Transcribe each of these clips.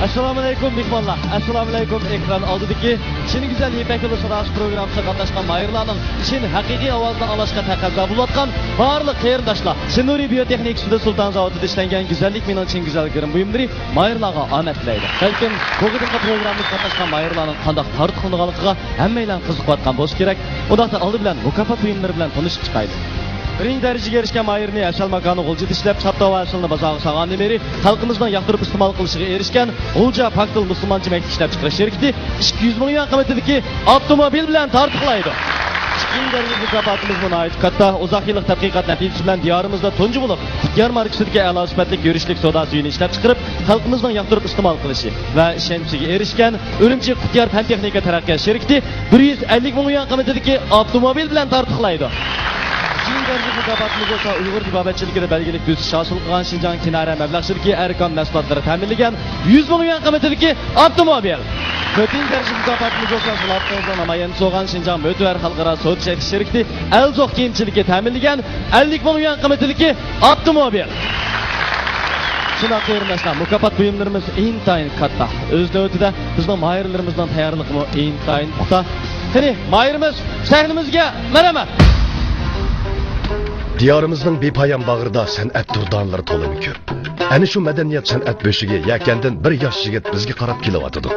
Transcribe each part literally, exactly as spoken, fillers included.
ئەسسالامۇئەلەيكۇم مېھمانلار، ئەسسالامۇئەلەيكۇم ئېكران ئالدىدىكى چىن گۈزەل يىپەك يولى ساداسى پروگراممىسىغا قاتناشقان ماھىرلارنىڭ چىن ھەقىقىي ئاۋازىنى ئاڭلاشقا تەقەززا بولۇۋاتقان بارلىق قېرىنداشلار. چىن نۇرى بىيوتېخنىكا ئۈستىدە سۇلتان زاۋۇتىدا ئىشلەنگەن گۈزەللىك مېنىڭ چىن گۈزەل گىرىم بۇيۇملىرى ماھىرلارغا ئامەت تىلەيدۇ. بەلكىم بۇ قېتىمقى پروگراممىمىزغا قاتناشقان ماھىرلارنىڭ قانداق تارتۇقلىنىدىغانلىقىغا ھەممەيلەن قىزىقىۋاتقان بولسا كېرەك. ئۇنداقتا ئالدى بىلەن مۇكاپات بۇيۇملىرى بىلەن تونۇشۇپ چىقايلى. بىرىنچى دەرىجىگە ئېرىشكەن ماھىرنى ھەسەل ماكانى غۇلجىدا ئىشلەپ، ساپ تاۋا ھەسىلىنى بازارغا سالغاندىن بېرى خەلقىمىزنىڭ ياقتۇرۇپ ئىستېمال قىلىشىغا ئېرىشكەن غۇلجا پاك تىل مۇسۇلمانچە مەكتەپ ئىشلەپچىقىرىش شىركىتى ئىككى يۈز مىڭ يۈەن قىممىتىدىكى ئاپتوموبىل بىلەن تارتۇقلايدۇ. ئىككىنچى دەرىجىلىك مۇكاپاتىمىزمۇ ناھايىتى كاتتا. ئۇزاق يىللىق تەتقىقات نەتىجىسى بىلەن دىيارىمىزدا تۇنجى بولۇپ قۇتيار ماركىسىدىكى ئەلا سۈپەتلىك يۈرۈشلۈك سودا سۈيىنى ئىشلەپچىقىرىپ، خەلقىمىزنىڭ ياقتۇرۇپ ئىستېمال قىلىشى ۋە ئىشەنچىگە ئېرىشكەن ئۈرۈمچى قۇتيار پەن تېخنىكا تەرەققىيات شىركىتى بىر يۈز ئەللىك مىڭ يۈەن قىممىتىدىكى ئاپتوموبىل بىلەن تارتۇقلايدۇ. ئۈچىنچى دەرىجىلىك مۇكاپاتىمىز بولسا ئۇيغۇر تېبابەتچىلىكىدە بەلگىلىك ئۆسۈش ھاسىل قىلغان شىنجاڭ كىنارە مەبلەغچىلىكى ئەركان مەھسۇلاتلىرى تەمىنلىگەن يۈز مىڭ يۈەن قىممىتىدىكى ئاپتوموبىل. تۆتىنچى دەرىجىلىك مۇكاپاتىمىز بولسا خىلاپىتىڭىزنىڭ نامايەندىسى بولغان شىنجاڭ مۆتىۋەر خەلقئارا سودا شەركىتى ئەلزوق كىيىمچىلىكى تەمىنلىگەن ئەللىك مىڭ يۈەن قىممىتىدىكى ئاپتوموبىل. شۇنداق قېرىنداشلار، مۇكاپات بۇيۇملىرىمىز ئىنتايىن كاتتا. ئۆز نۆۋىتىدە بىزنىڭ ماھىرلىرىمىزنىڭ تەييارلىقىمۇ ئىنتايىن پۇختا. قېنى، ماھىرىمىز سەھنىمىزگە مەرھەمەت. دىيارىمىزنىڭ بىپايان باغرىدا سەنئەت دۇردانىلىرى تولىمۇ كۆپ. ئەنە شۇ مەدەنىيەت سەنئەت بۆشۈكى يەكەندىن بىر ياش يىگىت بىزگە قاراپ كېلىۋاتىدۇ.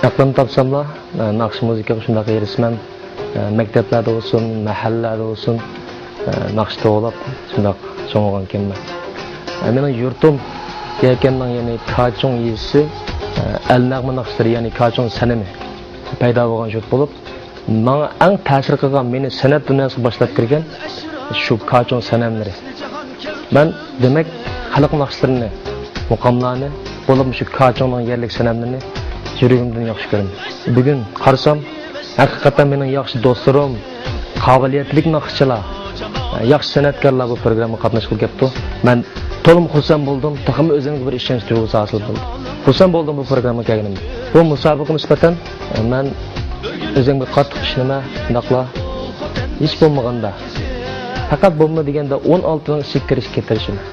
ئەقلىمنى تاپساملا، ناخشا مۇزىكىغا شۇنداق ھېرىسمەن. مەكتەپلەردە بولسۇن، مەھەللىلەردە بولسۇن، ناخشا توۋلاپ شۇنداق چوڭ بولغانىكەنمەن. مېنىڭ يۇرتۇم يەكەننىڭ، يەنى كاچۇڭ يېزىسى، ئەل نەغمە ناخشىلىرى، يەنى كاچۇڭ سەنىمى پەيدا بولغان يۇرت بولۇپ، ماڭا ئەڭ تەسىر قىلغان، مېنى سەنئەت دۇنياسىغا باشلاپ كىرگەن شۇ كاچۇڭ سەنەملىرى. مەن، دېمەك، خەلق ناخشىلىرىنى، مۇقاملارنى، بولۇپمۇ شۇ كاچۇڭنىڭ يەرلىك سەنەملىرىنى يۈرىكىمدىن ياخشى كۆرىمەن. بۈگۈن قارىسام، ھەقىقەتەن مېنىڭ ياخشى دوستلىرىم، قابىلىيەتلىك ناخشىچىلار، ياخشى سەنئەتكارلار بۇ پروگراممىغا قاتناشقىلى كەپتۇ. مەن تولىمۇ خۇرسەن بولدۇم، تېخىمۇ ئۆزۈمگە بىر ئىشەنچ تۇيغۇسى ھاسىل بولدى. خۇرسەن بولدۇم بۇ پروگراممىغا كەلگىنىمدىن. بۇ مۇسابىقىگە نىسبەتەن، مەن ئۆزۈمگە قاتتىق ئىشىنىمەن، شۇنداقلا ھېچ بولمىغاندا، پەقەت بولما دېگەندە ئون ئالتىنىڭ ئىچىگە كىرىشكە تىرىشىمەن.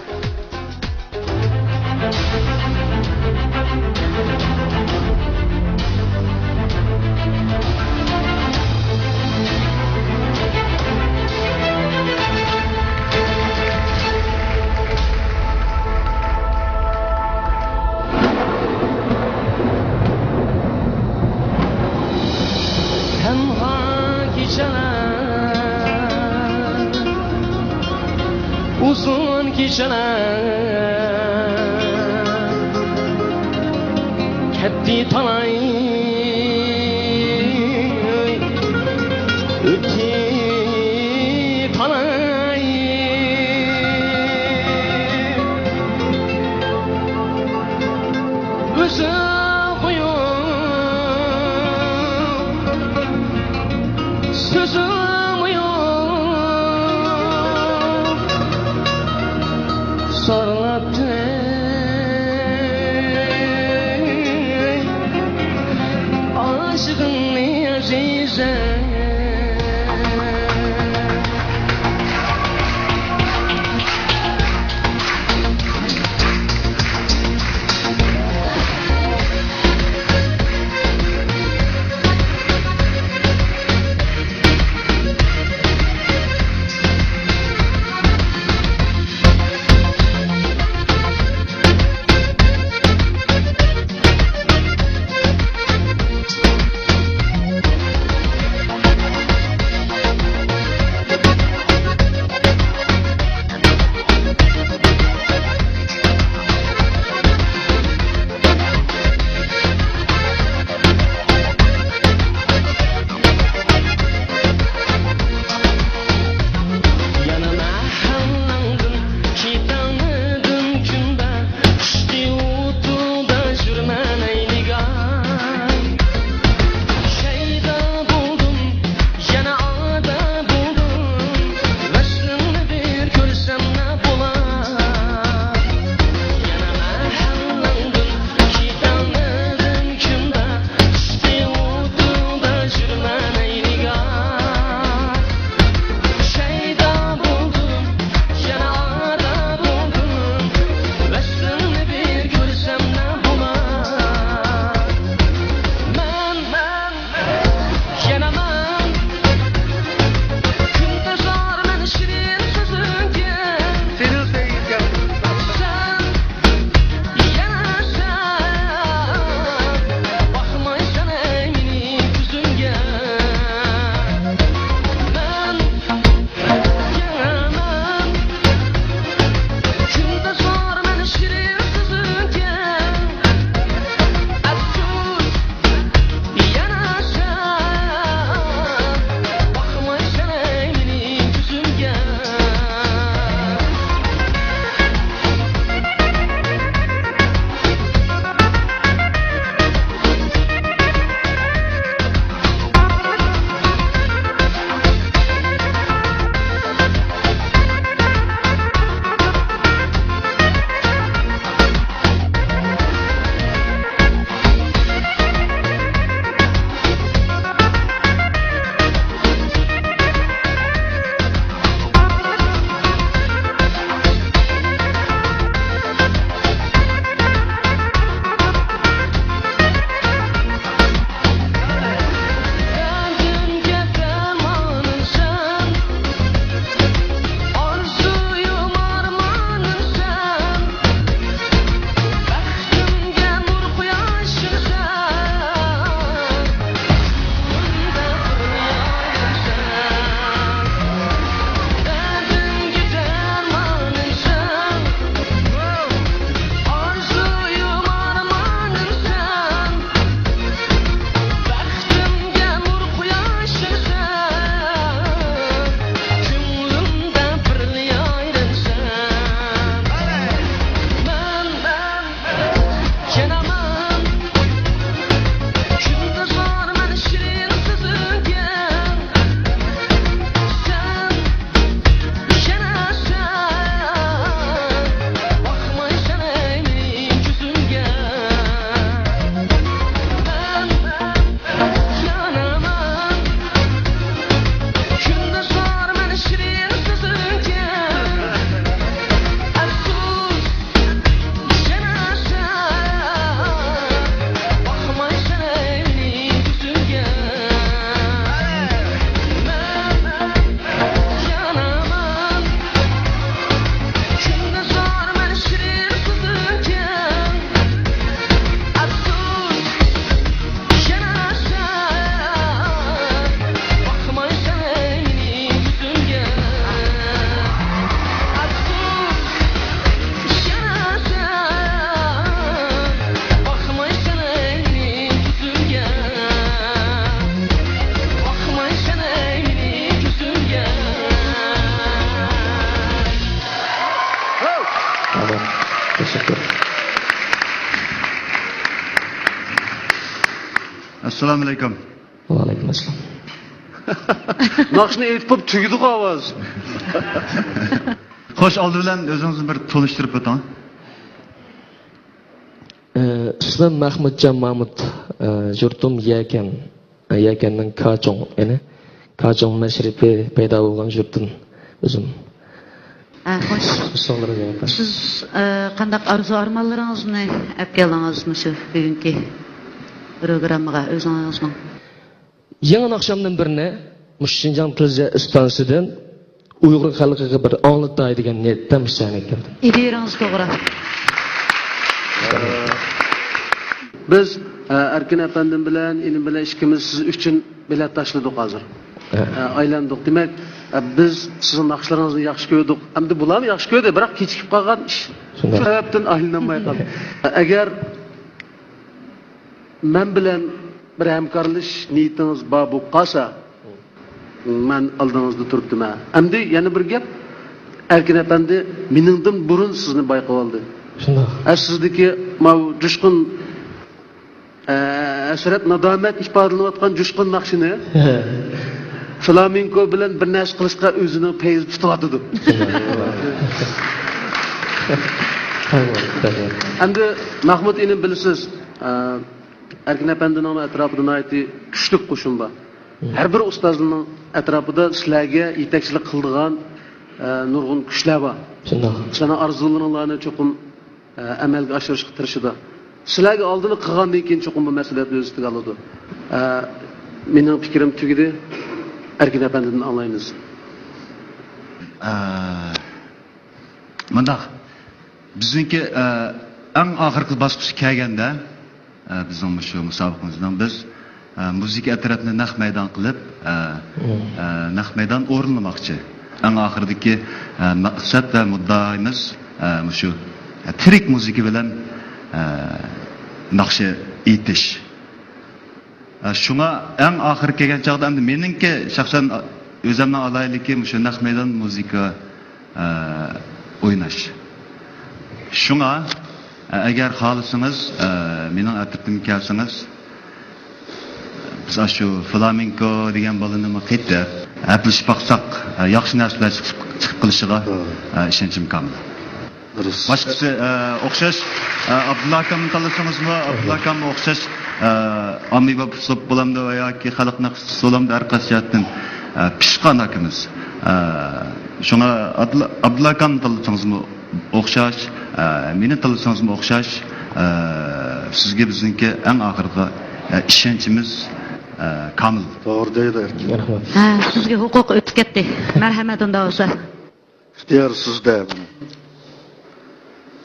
تەنھا كېچىلەر، ئۇزۇن كېچىلەر كەتتى تالاي، ئۆتتى تالاي. ئۆزۈڭ قويۇپ، سۆزۈڭمۇ يوق، زورلاپ ئاشىقىمنى ئەزىزە. ئەسسالامۇئەلەيكۇم. ۋەئەلەيكۇم ئەسسالام. ناخشىنى ئېيتىپ بولۇپ تۈگىدىغۇ ئاۋاز. خوش، ئالدى بىلەن ئۆزىڭىزنى بىر تونۇشتۇرۇپ ئۆتۈڭ. ئە، ئىسمىم مەخمۇتجان مامۇت. ئە، يۇرتۇم يەكەن. ئە، يەكەننىڭ كاچۇڭ، يەنى كاچۇڭ مەشرىپى پەيدا بولغان يۇرتتىن ئۆزۈم. ئە، خوش. سىز، ئە، قانداق ئارزۇ-ئارمانلىرىڭىزنى ئەپ كەلدىڭىز مۇشۇ بۈگۈنكى پروگراممىغا ئۆزىڭىزنىڭ؟ يېڭى ناخشامدىن بىرنى مۇشۇ شىنجاڭ تېلېۋىزىيە ئىستانسىسىدىن ئۇيغۇر خەلقىگە بىر ئاڭلىتاي دېگەن نىيەتتە مۇشۇ سەھنىگە كەلدىم. ئىدىيەڭىز توغرا. بىز، ئە، ئەركىن ئەپەندىم بىلەن، ئىنىم بىلەن ئىككىمىز سىز ئۈچۈن بېلەت تاشلىدۇق ھازىر. ئە، ئايلاندۇق. دېمەك، ئە، بىز سىزنىڭ ناخشىلىرىڭىزنى ياخشى كۆردۇق. ئەمدى بۇلارمۇ ياخشى كۆردى، بىراق كېچىكىپ قالغان ئىش. شۇ سەۋەبتىن ئايلىنالماي قالدى. ئەگەر مەن بىلەن بىر ھەمكارلىشىش نىيىتىڭىز بار بولۇپ قالسا، مەن ئالدىڭىزدا تۇرۇپتىمەن. ئەمدى يەنە بىر گەپ، ئەركىن ئەپەندى مېنىڭدىن بۇرۇن سىزنى بايقىۋالدى. شۇنداق. ئە، سىزدىكى ماۋۇ جۇشقۇن، ئە، ھەسرەت، نادامەت ئىپادىلىنىۋاتقان جۇشقۇن ناخشىنى فلامېنكو بىلەن بىر نەرسە قىلىشقا ئۆزىنىڭ پەيزى پۈتۈۋاتىدۇ. ئەمدى مەخمۇت ئىنىم بىلىسىز، ئە، ئەركىن ئەپەندىنىڭ ئەتراپىدا ناھايىتى كۈچلۈك قوشۇن بار. ھەر بىر ئۇستازنىڭ ئەتراپىدا سىلەرگە يېتەكچىلىك قىلىدىغان، ئە، نۇرغۇن كۈچلەر بار. شۇنداق. سىلەرنىڭ ئارزۇلىرىڭلارنى چوقۇم، ئە، ئەمەلگە ئاشۇرۇشقا تىرىشىدۇ. سىلەرگە ئالدىنى قىلغاندىن كېيىن چوقۇم بۇ مەسئۇلىيەتنى ئۆز ئۈستىگە ئالىدۇ. ئە، مېنىڭ پىكرىم تۈگىدى. ئەركىن ئەپەندىدىن ئاڭلايمىز. ئە، مۇنداق، بىزنىڭكى، ئە، ئەڭ ئاخىرقى باسقۇچقا كەلگەندە، ئە، بىزنىڭ مۇشۇ مۇسابىقىمىزنىڭ بىز، ئە، مۇزىكا ئەترەتنى نەق مەيدان قىلىپ، ئە، ئە، نەق مەيدان ئورۇنلىماقچى. ئەڭ ئاخىرىدىكى، ئە، مەقسەت ۋە مۇددىئايىمىز، ئە، مۇشۇ، ئە، تىرىك مۇزىكا بىلەن، ئە، ناخشا ئېيتىش. ئە، شۇڭا ئەڭ ئاخىرى كەلگەن چاغدا ئەمدى مېنىڭكى شەخسەن ئۆزۈمنىڭ ئالاھىدىلىكى مۇشۇ نەق مەيدان مۇزىكا، ئە، ئويناش. شۇڭا، ئە، ئەگەر خالىسىڭىز، ئە، مېنىڭ ئەترىتىمگە كەلسىڭىز، بىز ئاشۇ فلامېنكو دېگەن بالىنىمۇ قېتىپ ھەپىلىشىپ باقساق، ئە، ياخشى نەرسىلەر چىقىپ، چىقىپ قېلىشىغا، ئە، ئىشەنچىم كامىل. دۇرۇس. باشقىسى، ئە، ئوخشاش، ئە، ئابدۇللا ئاكامنى تاللىسىڭىزمۇ، ئابدۇللا ئاكاممۇ ئوخشاش، ئە، ئاممىۋى ئۇسلۇب بولامدۇ ياكى خەلق ناخشىسى بولامدۇ، ھەر قايسى جەھەتتىن، ئە، پىشقان ئاكىمىز. ئە، شۇڭا ئابدۇللا، ئابدۇللا ئاكامنى تاللىسىڭىزمۇ ئوخشاش، ئە، مېنى تاللىسىڭىزمۇ ئوخشاش، ئە، سىزگە بىزنىڭكى ئەڭ ئاخىرقى، ئە، ئىشەنچىمىز، ئە، كامىل. توغرا دەيدۇ ئەركىن. رەھمەت. ھە، سىزگە ھوقۇق ئۆتۈپ كەتتى. مەرھەمەت، ئۇنداق بولسا. ئىختىيار سىزدە.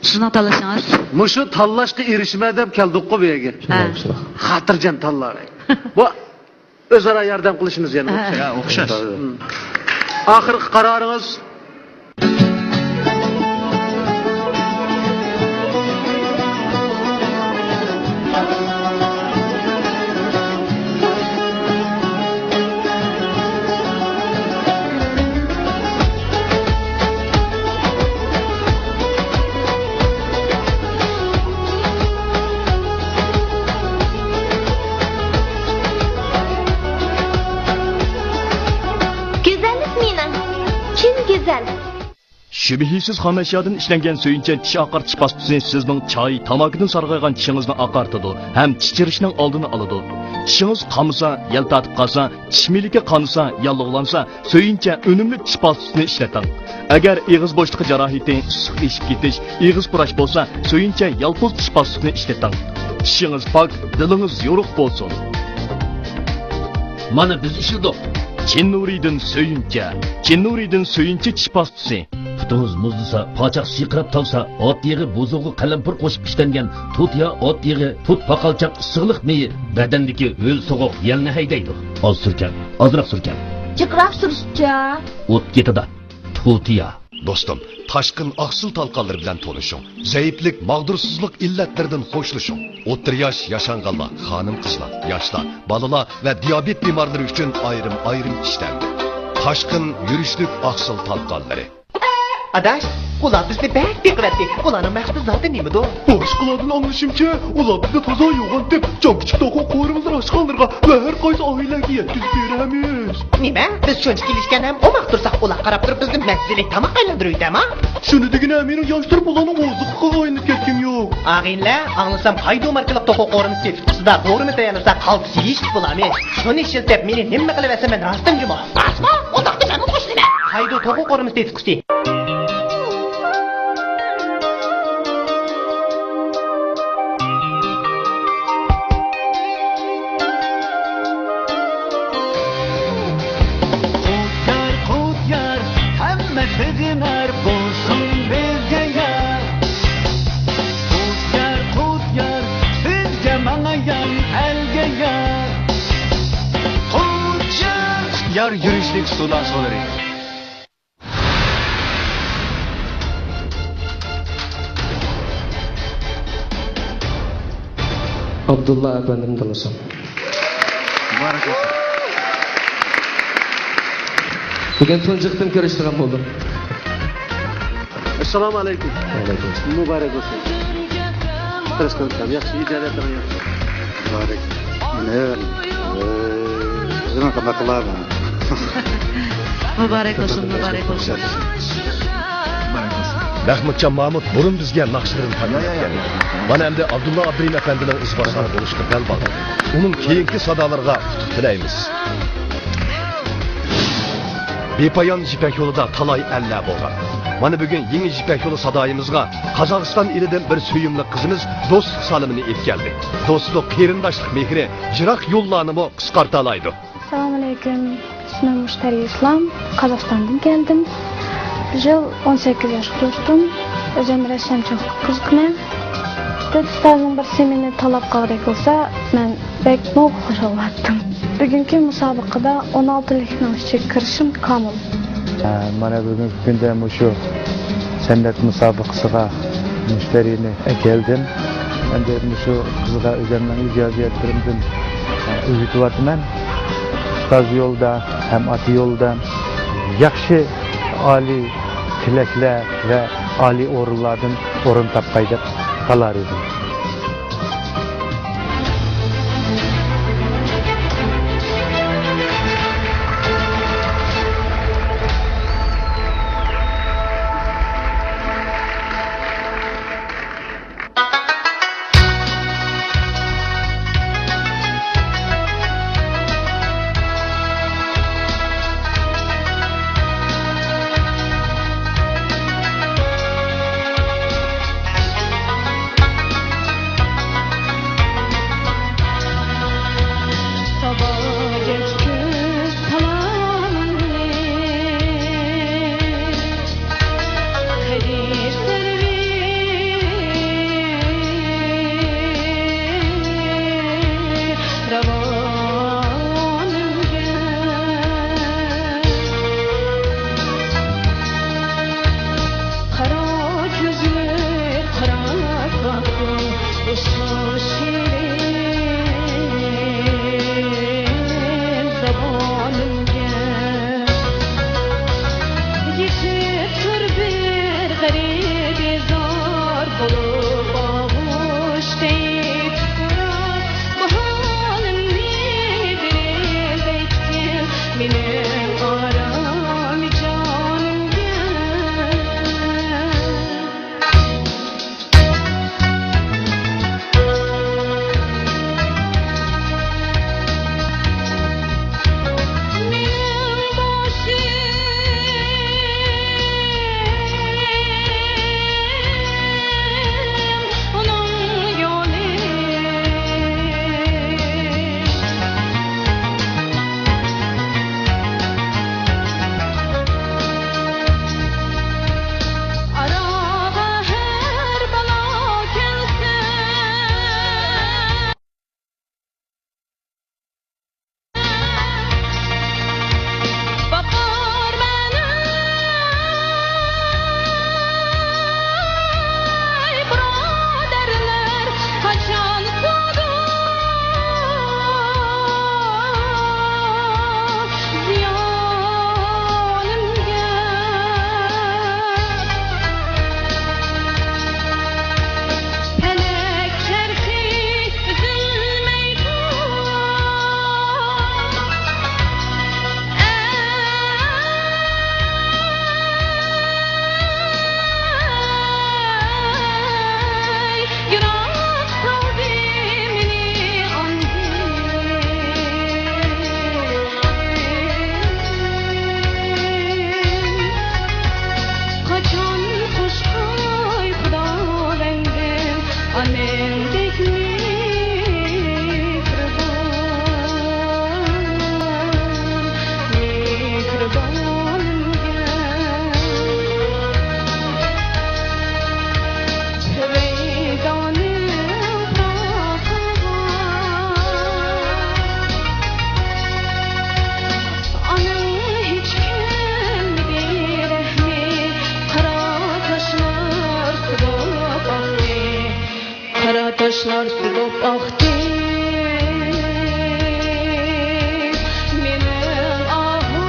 سىزنىڭ تاللىشىڭىز. مۇشۇ تاللاشقا ئېرىشىمەن دەپ كەلدۇققۇ بۇ يەرگە. ھە. شۇنداق، شۇنداق. خاتىرجەم تاللاۋەر. بۇ ئۆزئارا ياردەم قىلىشىمىز يەنە. ھە. يا، ئوخشاش. ھىم. ئاخىرقى قارارىڭىز؟ گۈزەل مېنىڭ، چىن گۈزەل. شۈبھىسىز خام ئەشيادىن ئىشلەنگەن سۆيۈنچە چىش ئاقارتىش پاستىسى سىزنىڭ چاي، تاماكىدىن سارغايغان چىشىڭىزنى ئاقارتىدۇ ھەم چىچىرىشنىڭ ئالدىنى ئالىدۇ. چىشىڭىز قامىسا، يەل تارتىپ قالسا، چىش مىلىكى قانىسا، ياللۇغلانسا، سۆيۈنچە ئۈنۈملۈك چىش پاستىسىنى ئىشلىتىڭ. ئەگەر ئېغىز بوشلۇقى جاراھىتى، ئىسسىق ئېشىپ كېتىش، ئېغىز پۇراش بولسا، سۆيۈنچە يالپۇز چىش پاستىسىنى ئىشلىتىڭ. چىشىڭىز پاك، دىلىڭىز يورۇق بولسۇن. مانا بىز ئىشلىدۇق. چىن نۇرىدىن سۆيۈنچە. چىن نۇرىدىن سۆيۈنچە چىش پاستىسى. پۇتىڭىز مۇزلىسا، پاچاق سىرقىراپ تاۋسا، ئات يېغى، بوزۇغا، قەلەمپۇر قوشۇپ ئىشلەنگەن توتىيا ئات يېغى، توت پاقالچاق ئىسسىقلىق مېيى بەدەندىكى ھۆل سوغۇق يەلنى ھەيدەيدۇ. ئاز سۈركەڭ، ئازراق سۈركەڭ. جىقراق سۈرسىچە. ئوت كېتىدۇ. توتىيا. دوستۇم، تاشقىن ئاقسىل تالقانلىرى بىلەن تونۇشۇڭ. زەئىپلىك، ماغدۇرسىزلىق ئىللەتلىرىدىن خوشلىشىڭ. ئوتتۇرا ياش ياشانغانلار، خانىم-قىزلار، ياشلار، بالىلار ۋە دىيابېت بىمارلىرى ئۈچۈن ئايرىم-ئايرىم ئىشلەندى. تاشقىن يۈرۈشلۈك ئاقسىل تالقانلىرى. ئاداش، ئۇلار بىزنى بەك بېقىۋەتتى. ئۇلارنىڭ مەقسىتى زادى نېمىدۇ؟ باشقىلاردىن ئاڭلىشىمچە، ئۇلار بىزنى تازا يوغان دەپ، جان كىچىك توخۇ قورۇمىمىزنى ئاشخانىلارغا ۋە ھەر قايسى ئائىلىلەرگە يەتكۈزۈپ بېرىمىز. نېمە؟ بىز شۇنچە كېلىشكەن ھەم ئوماق تۇرساق، ئۇلار قاراپ تۇرۇپ بىزنى مەززىلىك تاماققا ئايلاندۇرۇۋېتەما؟ شۇنى دېگىنە، مېنىڭ ياشتۇرۇپ ئۇلارنىڭ ئوزۇقلۇقىغا ئايلىنىپ كەتكۈم يوق. ئاغىنىلەر، ئاڭلىسام، قايدۇ ماركىلىق توخۇ قورۇمىسى سېتىۋېتىپسىز-دە، قورۇمىسى تەييارلىسا قالتىس يېيىشلىك بولامىز. شۇنى ئىشلىتىپ، مېنى نېمە قىلىۋەتسە مەن راستىمجۇمۇ؟ راستمۇ؟ ئۇنداقتا مەنمۇ قوشۇلىمەن. قايدۇ توخۇ قورۇمىسى سېتىۋېتىش. قۇتيار، قۇتيار، ھەممە سېغىنار بولسۇن بىزگە يار. قۇتيار، قۇتيار، بىزگە ماڭايان ئەلگە يار. قۇتيار، قۇتيار، يۈرۈشلۈك سۇلار سۇلىرى. ئابدۇللا ئەپەندىمنى تاللىسام. مۇبارەك بولسۇن. بۈگۈن تۇنجى قېتىم كۆرۈشىدىغان بولدۇم. ئەسسالامۇ ئەلەيكۇم. ۋەئەلەيكۇم ئەسسالام. مۇبارەك بولسۇن. تىرىشقان ياخشى، ئىجادىيەتلىرىڭ ياخشى. مۇبارەك. مۇبارەك بولسۇن، مۇبارەك بولسۇن. مەھمۇتجان مامۇت بۇرۇن بىزگە ناخشىلىرىنى تەقدىم يا، يا، يا. ئەتكەن. مانا ئەمدى ئابدۇللا ئابدۇرېھىم ئەپەندىنىڭ ئىزباسارى بولۇشقا بەل باغلىدى. ئۇنىڭ كېيىنكى سادالىرىغا ئۇتۇق تىلەيمىز. بىپايان يىپەك يولىدا تالاي ئەللەر بولغان. مانا بۈگۈن يېڭى يىپەك يولى سادايىمىزغا قازاقىستان ئېلىدىن بىر سۆيۈملۈك قىزىمىز دوستلۇق سالىمىنى ئېيتىپ كەلدى. دوستلۇق، قېرىنداشلىق مېھرى يىراق يوللارنىمۇ قىسقارتالايدۇ. ئەسسالامۇئەلەيكۇم. ئىسمىم مۇشتەرى ئىسلام. قازاقىستاندىن كەلدىم. بۇ يىل ئون سەككىز ياشقا توشتۇم. ئۆزۈم رەسسامچىلىققا قىزىقىمەن. ئۇستازنىڭ بىرسى مېنى تاللاپ قالغۇدەك بولسا، مەن بەكمۇ خۇشال بولاتتىم. بۈگۈنكى مۇسابىقىدە ئون ئالتىلىكنىڭ ئىچىگە كىرىشىم كامىل. مانا بۈگۈنكى كۈندە مۇشۇ سەنئەت مۇسابىقىسىغا مۇشتەرىنى ئەكەلدىم. ئەمدى مۇشۇ قىزغا ئۆزۈمنىڭ ئىجادىيەتلىرىمدىن ئۆگىتىۋاتىمەن. ئۇستاز يولىدا ھەم ئاتا يولىدا ياخشى، ئالىي تىلەكلەر ۋە ئالىي ئورۇنلاردىن ئورۇن تاپقاي دەپ قالار ئىدىم. ياشلار سۈزۈپ ئاقتى مېنىڭ ئاھۇ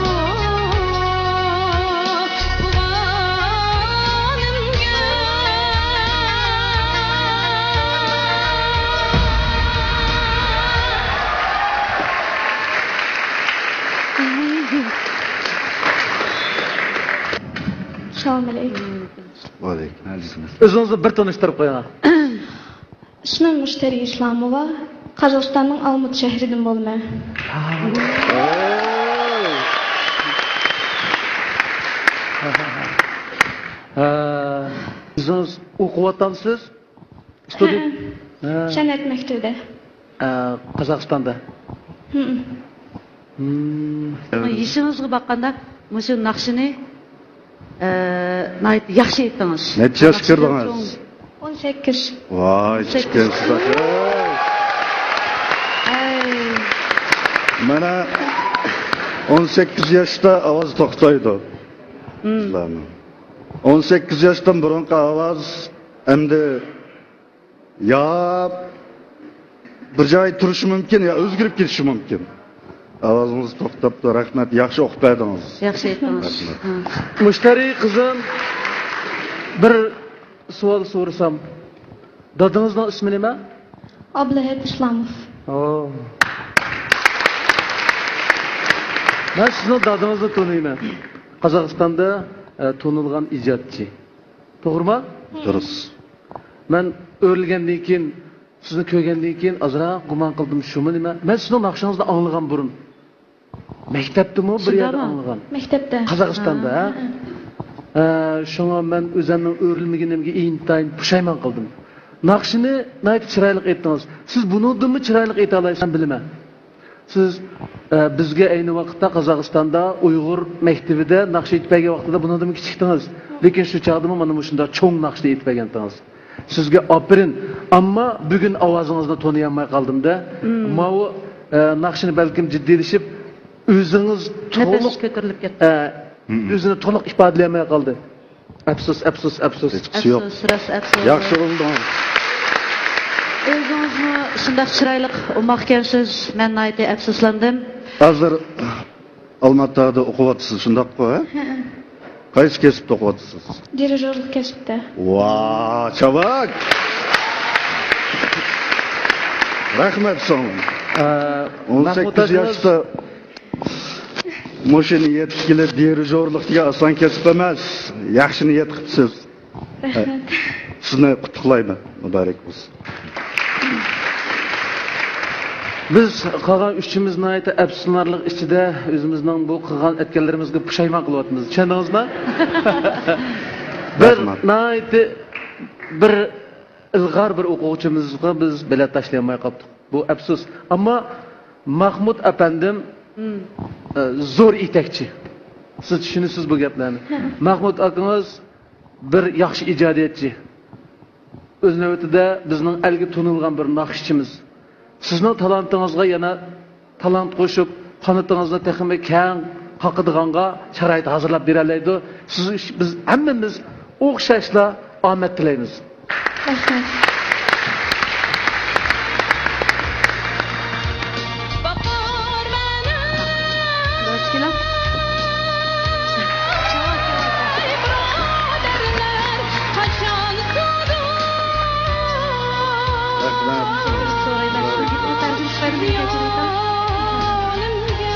تۇغانىمگە. ئەسسالامۇئەلەيكۇم. ۋەئەلەيكۇم. ئۆزىڭىزنى بىر تونۇشتۇرۇپ قويۇڭ. ئىسمىم مۇشتەرى ئىسلاموۋا، قازاقىستاننىڭ ئالمۇتا شەھىرىدىن بولىمەن. ھە، ئۆزىڭىز ئوقۇۋاتامسىز؟ ستۇدېنت؟ ھە. ھە. سەنئەت مەكتىۋىدە. ئە، قازاقىستاندا؟ ھىم. ھىم. يېشىڭىزغا باققاندا مۇشۇ ناخشىنى، ئە، ناھايىتى ياخشى ئېيتتىڭىز. نەچچە ياشقا كىردىڭىز؟ ئون سەككىز. ۋاي، كىچىككەنسىز ئاخىر. ئەي. مانا، ئون سەككىز ياشتا ئاۋاز توختايدۇ. ھىم. ئون سەككىز ياشتىن بۇرۇنقى ئاۋاز ئەمدى يا بىر جاي تۇرۇشى مۇمكىن، يا ئۆزگىرىپ كېتىشى مۇمكىن. ئاۋازىڭىز توختاپتۇ، رەھمەت، ياخشى ئوقۇپ بەردىڭىز. ياخشى ئېيتتىڭىز. رەھمەت. ھە. مۇشتەرى قىزىم، بىر سوئال سورىسام، دادىڭىزنىڭ ئىسمى نېمە؟ ئابلىھەت ئىسلاموف. ئو. مەن سىزنىڭ دادىڭىزنى تونۇيمەن. قازاقىستاندا، ئە، تونۇلغان ئىجادچى. توغرىمۇ؟ دۇرۇس. مەن ئۆرۈلگەندىن كېيىن، سىزنى كۆرگەندىن كېيىن ئازراق گۇمان قىلدىم، شۇمۇ نېمە؟ مەن سىزنىڭ ناخشىڭىزنى ئاڭلىغان بۇرۇن. مەكتەپتىمۇ بىر يەردە ئاڭلىغان. مەكتەپتە. قازاقىستاندا، ھە؟ ھە، ھە. ئە، شۇڭا مەن ئۆزۈمنىڭ ئۆرۈلمىگىنىمگە ئىنتايىن پۇشايمان قىلدىم. ناخشىنى ناھايىتى چىرايلىق ئېيتتىڭىز. سىز بۇنىڭدىنمۇ چىرايلىق ئېيتالايسىز، مەن بىلىمەن. سىز، ئە، بىزگە ئەينى ۋاقىتتا قازاقىستاندا ئۇيغۇر مەكتىۋىدە ناخشا ئېيتىپ بەرگەن ۋاقتىدا بۇنىڭدىنمۇ كىچىكتىڭىز. لېكىن شۇ چاغدىمۇ مانا مۇشۇنداق چوڭ ناخشا ئېيتىپ بەرگەنتىڭىز. سىزگە ئاپىرىن. ئەمما بۈگۈن ئاۋازىڭىزنى تونۇيالماي قالدىم-دە. مم. ماۋۇ، ئە، ناخشىنى بەلكىم جىددىيلىشىپ، ئۆزىڭىز نەپەس تولۇق، كۆتۈرۈلۈپ كەتتى. ئە، مم. ئۆزىنى تولۇق ئىپادىلىيەلمەي قالدى. ئەپسۇس، ئەپسۇس، ئەپسۇس. ھېچقىسى يوق. ئەپسۇس، راست ئەپسۇس. ياخشى بولدى. ئۆزىڭىزمۇ شۇنداق چىرايلىق ئوماقكەنسىز، مەن ناھايىتى ئەپسۇسلاندىم. ھازىر ئالماتادا ئوقۇۋاتىسىز، شۇنداققۇ، ھە؟ ھە. قايسى كەسىپتە ئوقۇۋاتىسىز؟ دىرىژورلۇق كەسىپتە. ۋا، چاۋاك! رەھمەت ساڭا. ئە، ئون سەككىز مەھمۇت ئاكىمىز ياشتا مۇشۇ نىيەتكە كېلىپ، دىرىژورلۇق دېگەن ئاسان كەسىپ ئەمەس. ياخشى نىيەت قىپسىز. رەھمەت. سىزنى قۇتلۇقلايمەن. مۇبارەك بولسۇن. بىز قالغان ئۈچىمىز ناھايىتى ئەپسۇسلىنارلىق ئىچىدە ئۆزىمىزنىڭ بۇ قىلغان ئەتكەنلىرىمىزگە پۇشايمان قىلىۋاتىمىز. چۈشەندىڭىزما؟ بىر رەھمەت. ناھايىتى بىر ئىلغار بىر ئوقۇغۇچىمىزغا بىز بېلەت تاشلىيالماي قاپتۇق. بۇ ئەپسۇس. ئەمما مەھمۇت ئەپەندىم، مم. ئە، زور يېتەكچى. سىز چۈشىنىسىز بۇ گەپلەرنى. مەھمۇت ئاكىڭىز بىر ياخشى ئىجادىيەتچى. ئۆز نۆۋىتىدە بىزنىڭ ئەلگە تونۇلغان بىر ناخشىچىمىز. سىزنىڭ تالانتىڭىزغا يەنە تالانت قوشۇپ، قانىتىڭىزنى تېخىمۇ كەڭ قاقىدىغانغا شارائىت ھازىرلاپ بېرەلەيدۇ. سىز، بىز ھەممىمىز ئوخشاشلا ئامەت تىلەيمىز. رەھمەت.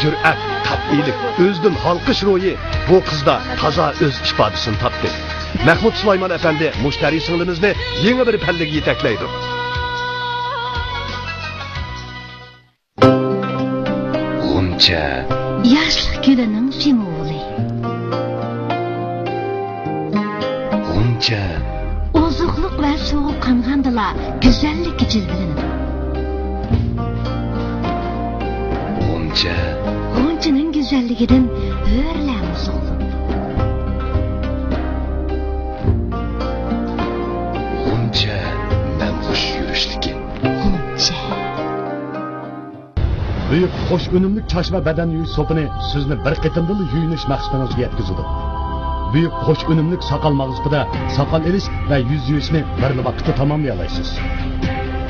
جۈرئەت، قەتئىيلىك، ئۆزىدىن ھالقىش روھى بۇ قىزدا تازا ئۆز ئىپادىسىنى تاپتى. مەھمۇد سۇلايمان ئەپەندى مۇشتەرى سىڭلىمىزنى يېڭى بىر پەللىگە يېتەكلەيدۇ. غۇنچە. ياشلىق گۈلىنىڭ سىمۋولى. غۇنچە. ئوزۇقلۇق ۋە سوغۇق قانغاندىلا گۈزەللىككە جىلۋىلىنىدۇ. غۇنچە. غۇنچىنىڭ گۈزەللىكىدىن ھۆرلەرمۇ سوقۇلىدۇ. غۇنچە، مەن خۇش يۈرۈشلۈكۈم. غۇنچە. بۈيۈك خوش ئۈنۈملۈك چاچ ۋە بەدەن يۇيۇش سوپىنى سىزنى بىر قېتىمدىلا يۇيۇنۇش مەقسىتىڭىزگە يەتكۈزىدۇ. بۈيۈك خوش ئۈنۈملۈك ساقال ماغزىپىدا ساقال ئېلىش ۋە يۈز يۇيۇشنى بىرلا ۋاقىتتا تاماملىيالايسىز.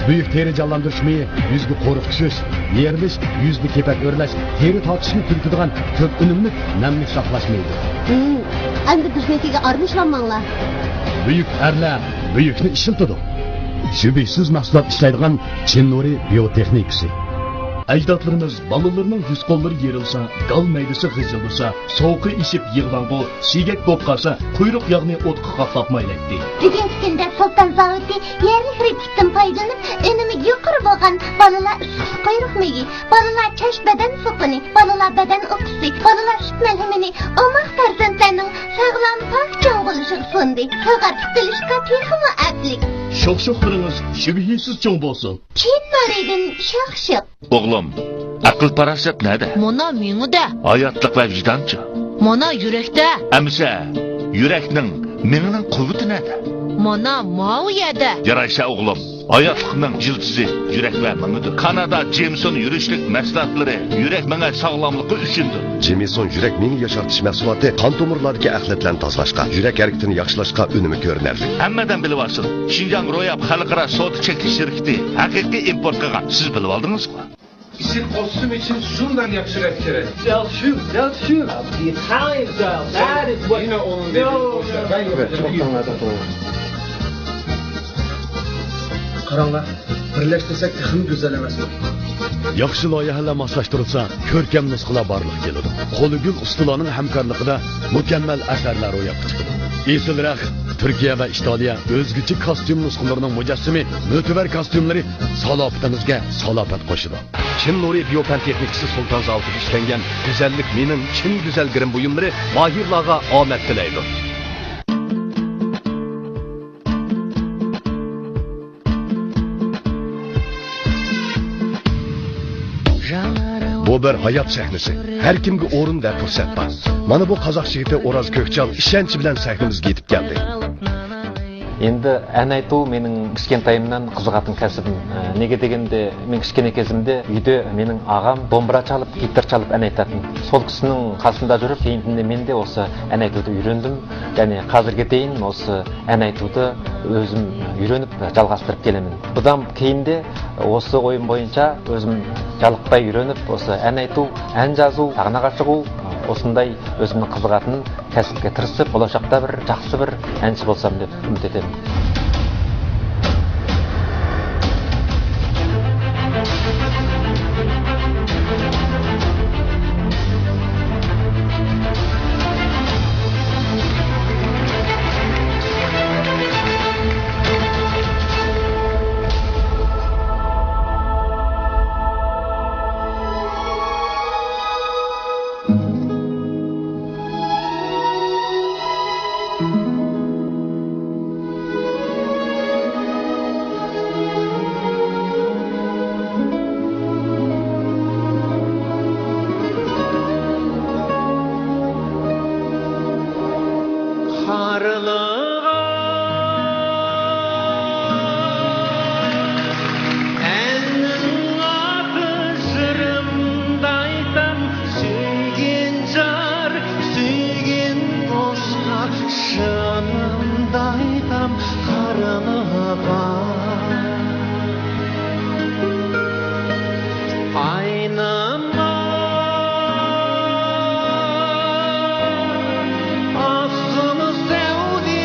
بۈيۈك تېرە جانلاندۇرۇش مېيى يۈزگە قورۇق چۈشۈش، يېرىلىش، يۈزدە كېپەك ئۆرلەش، تېرە تارتىشنى تۈگىتىدىغان كۆپ ئۈنۈملۈك نەملىك ساقلاش مېيىدۇر. ھىم، ئەمدى بىزنىڭكىگە ئارىلىشىۋالماڭلار. بۈيۈك ئەرلەر بۈيۈكنى ئىشلىتىدۇ. شۈبھىسىز مەھسۇلات ئىشلەيدىغان چىن نۇرى بىيوتېخنىكىسى. ئەجدادلىرىمىز بالىلىرىنىڭ يۈز-قوللىرى يېرىلسا، گال مەيدىسى غىجىلدىسا، سوغۇقى ئېشىپ يىغلاڭغۇ، سىيگەك بولۇپ قالسا، قۇيرۇق ياغنى ئوتقا قاقلاپ مايلايتتى. بۈگۈنكى كۈندە سۇلتان زاۋۇتى يەرلىك رېتسېپتىن پايدىلىنىپ، ئۈنۈمى يۇقىرى بولغان بالىلار ئىسسىقسۇ قۇيرۇق مېيى، بالىلار چاچ بەدەن سوپۇنى، بالىلار بەدەن ئۇپىسى، بالىلار سۈت مەلھىمىنى، ئوماق پەرزەنتلەرنىڭ ساغلام، پاك چوڭ بولۇشىغا سۇندى. سۇغا پۈتۈلۈشكە تېخىمۇ ئەپلىك. شوخشۇقلىرىڭىز شۈبھىسىز چوڭ بولسۇن! چىن نۇرىدىن شوخشۇق. ئوغلۇم، ئەقىل-پاراسەت نەدە؟ مانا مېڭىدە. ھاياتلىق ۋە ۋىجدانچۇ؟ مانا يۈرەكتە. ئەمىسە، يۈرەكنىڭ، مېڭىنىڭ قۇۋۋىتى نەدە؟ مانا ماۋۇ يەردە. يارايسە ئوغلۇم، ھاياتلىقنىڭ يىلتىزى يۈرەك ۋە مېڭىدۇر. كانادا جېمسون يۈرۈشلۈك مەھسۇلاتلىرى يۈرەك-مېڭە ساغلاملىقى ئۈچۈندۇر. جېمسون يۈرەك-مېڭە ياشارتىش مەھسۇلاتى قان تومۇرلاردىكى ئەخلەتلەرنى تازىلاشقا، يۈرەك ھەرىكىتىنى ياخشىلاشقا ئۈنۈمى كۆرۈنەرلىك. ھەممە ئادەم بىلىۋالسۇن، شىنجاڭ روياپ خەلقئارا سودا چەكلىك شىركىتى ھەقىقىي ئىمپورت قىلغان. سىز بىلىۋالدىڭىزغۇ؟ ئىسىت قوزۇسۇم ئۈچۈن شۇنداق ياخشى رەت كېرەك. Calcium, calcium. Behind the that is what. يەنە ئۇنىڭ دېدى. قاراڭلار، بىرلەشتۈرسەك تېخىمۇ گۈزەل ئەمەسمۇ؟ ياخشى لايىھەلەر ماسلاشتۇرۇلسا، كۆركەم نۇسخىلار بارلىققا كېلىدۇ. قولىگۈل ئۇستىلارنىڭ ھەمكارلىقىدا مۇكەممەل ئەسەرلەر روياپقا چىقىدۇ. ئېسىل رەخت، تۈركىيە ۋە ئىتالىيە ئۆزگىچە كاستيۇم نۇسخىلىرىنىڭ مۇجەسسىمى، مۆتىۋەر كاستيۇملىرى سالاپىتىڭىزگە سالاپەت قوشىدۇ. چىن نۇرى بىيو پەن تېخنىكىسى سۇلتان زاۋۇتىدا ئىشلەنگەن گۈزەللىك مېنىڭ چىن گۈزەل گىرىم بۇيۇملىرى ماھىرلارغا ئامەت تىلەيدۇ. بۇ بىر ھايات سەھنىسى. ھەر كىمگە ئورۇن ۋە پۇرسەت بار. مانا بۇ قازاق يىگىتى ئوراز كۆكچال ئىشەنچ بىلەن سەھنىمىزگە يېتىپ كەلدى. Endi ән айту менің кішкентайымнан қызығатын кәсібім. Ә, неге дегенде, мен кішкене кезімде үйде менің ағам домбыра чалып, гитар чалып ән айтатын. Сол кісінің қасында жүріп, кейіннен мен де осы ән айтуды үйрендім. Яғни қазірге дейін осы ән айтуды өзім үйреніп, жалғастырып келемін. Бұдан кейін де осы ойым бойынша өзім жалықпай үйреніп, осы ән айту, ән жазу, сахнаға шығу, осындай өзімнің қызығатын кәсіпке тырысып, болашақта бір жақсы бір әнші болсам деп үміт етемін. Сүйген жар, сүйген досқа шынымды айтам, қарлыға. Айнама, асқым сәуле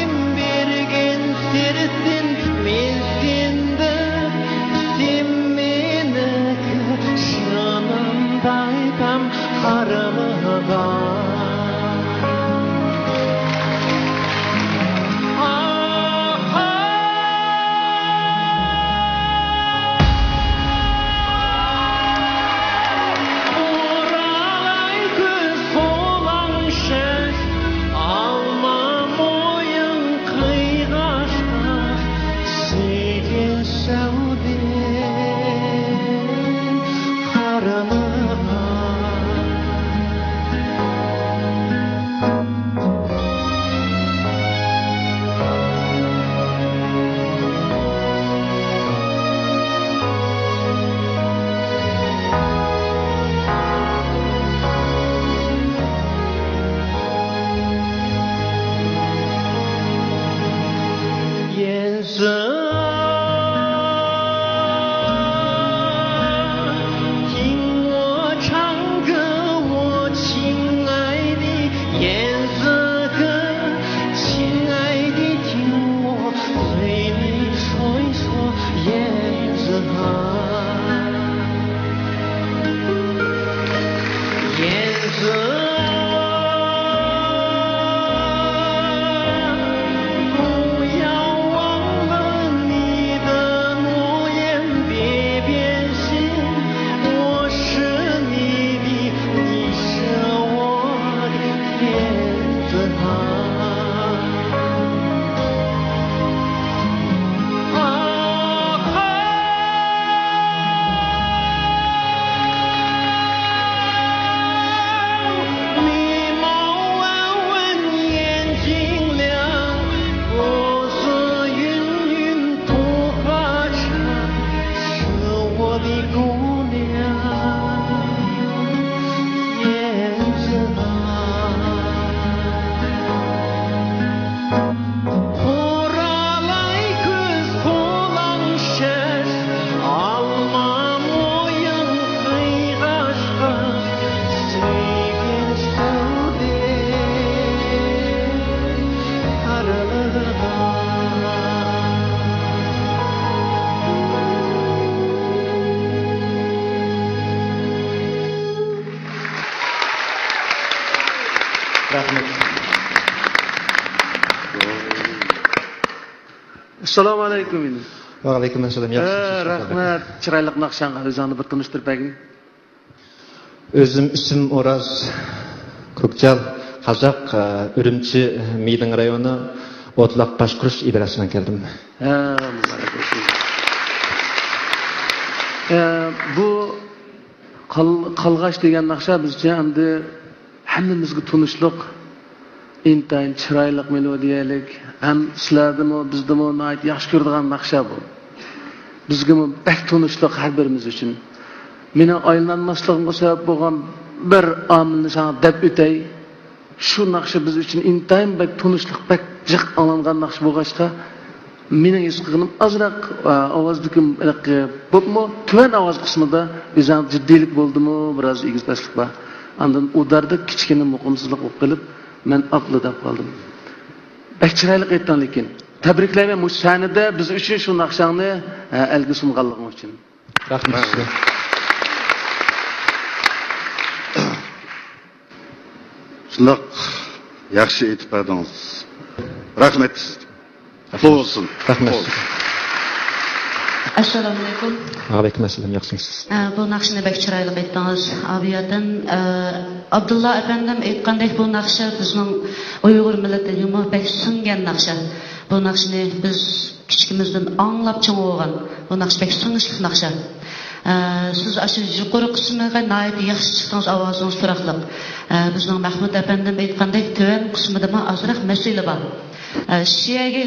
رەھمەت. ئەسسالامۇ ئەلەيكۇم. ۋەئەلەيكۇم ئەسسالام. ياخشىمۇسىز؟ ھە، رەھمەت. چىرايلىق ناخشاڭغا ئۆزۈڭنى بىر تونۇشتۇرۇپ بەرگىن. ئۆزۈم ئىسمىم ئوراز كوكچال، قازاق، ئە، ئۈرۈمچى، مىدىڭ رايونى، ئوتلاق باشقۇرۇش ئىدارىسىدىن كەلدىم. ھە، مۇبارەك بولسۇن. ئە، بۇ قال-، قالغاچ دېگەن ناخشا بىزچە ئەمدى ھەممىمىزگە تونۇشلۇق، ئىنتايىن چىرايلىق مېلودىيەلىك، ھەم سىلەردىمۇ، بىزدىمۇ ناھايىتى ياخشى كۆرىدىغان ناخشا بۇ. بىزگىمۇ بەك تونۇشلۇق ھەر بىرىمىز ئۈچۈن. مېنىڭ ئايلىنالماسلىقىمغا سەۋەب بولغان بىر ئامىلنى ساڭا دەپ ئۆتەي. شۇ ناخشا بىز ئۈچۈن ئىنتايىن بەك تونۇشلۇق، بەك جىق ئاڭلانغان ناخشا بولغاچقا، مېنىڭ ھېس قىلغىنىم ئازراق، ئا، ئاۋازدىكى ھېلىقى بولۇپمۇ، تۆۋەن ئاۋاز قىسمىدا ئۆزۈڭ جىددىيلىك بولدىمۇ، بىراز ئېگىز-پەسلىك بار. ئاندىن ئۇداردا كىچىككىنە مۇقىمسىزلىق بولۇپ قېلىپ، مەن ئاپلا دەپ قالدىم. بەك چىرايلىق ئېيتتىڭ لېكىن. تەبرىكلەيمەن مۇشۇ سەھنىدە بىز ئۈچۈن شۇ ناخشاڭنى، ئە، ئەلگە سۇنغانلىقىڭ ئۈچۈن. رەھمەت سىزگە. شۇنداق ياخشى ئېيتىپ بەردىڭىز. رەھمەت سىزگە. قۇتلۇق بولسۇن. رەھمەت. ئەسسالامۇئەلەيكۇم. ۋەئەلەيكۇم ئەسسالام، ياخشىمۇسىز؟ ئە، بۇ ناخشىنى بەك چىرايلىق ئېيتتىڭىز، ئابىيەتىن. ئە، ئابدۇللا ئەپەندىم ئېيتقاندەك، بۇ ناخشا بىزنىڭ ئۇيغۇر مىللىتىگىمۇ بەك سىڭگەن ناخشا. بۇ ناخشىنى بىز كىچىكىمىزدىن ئاڭلاپ چوڭ بولغان. بۇ ناخشا بەك سىڭىشلىق ناخشا. ئە، سىز ئاشۇ يۇقىرى قىسمىغا ناھايىتى ياخشى چىقتىڭىز، ئاۋازىڭىز تۇراقلىق. ئە، بىزنىڭ مەھمۇد ئەپەندىم ئېيتقاندەك، تۆۋەن قىسمىدىمۇ ئازراق مەسىلە بار. ئە، شۇ يەرگە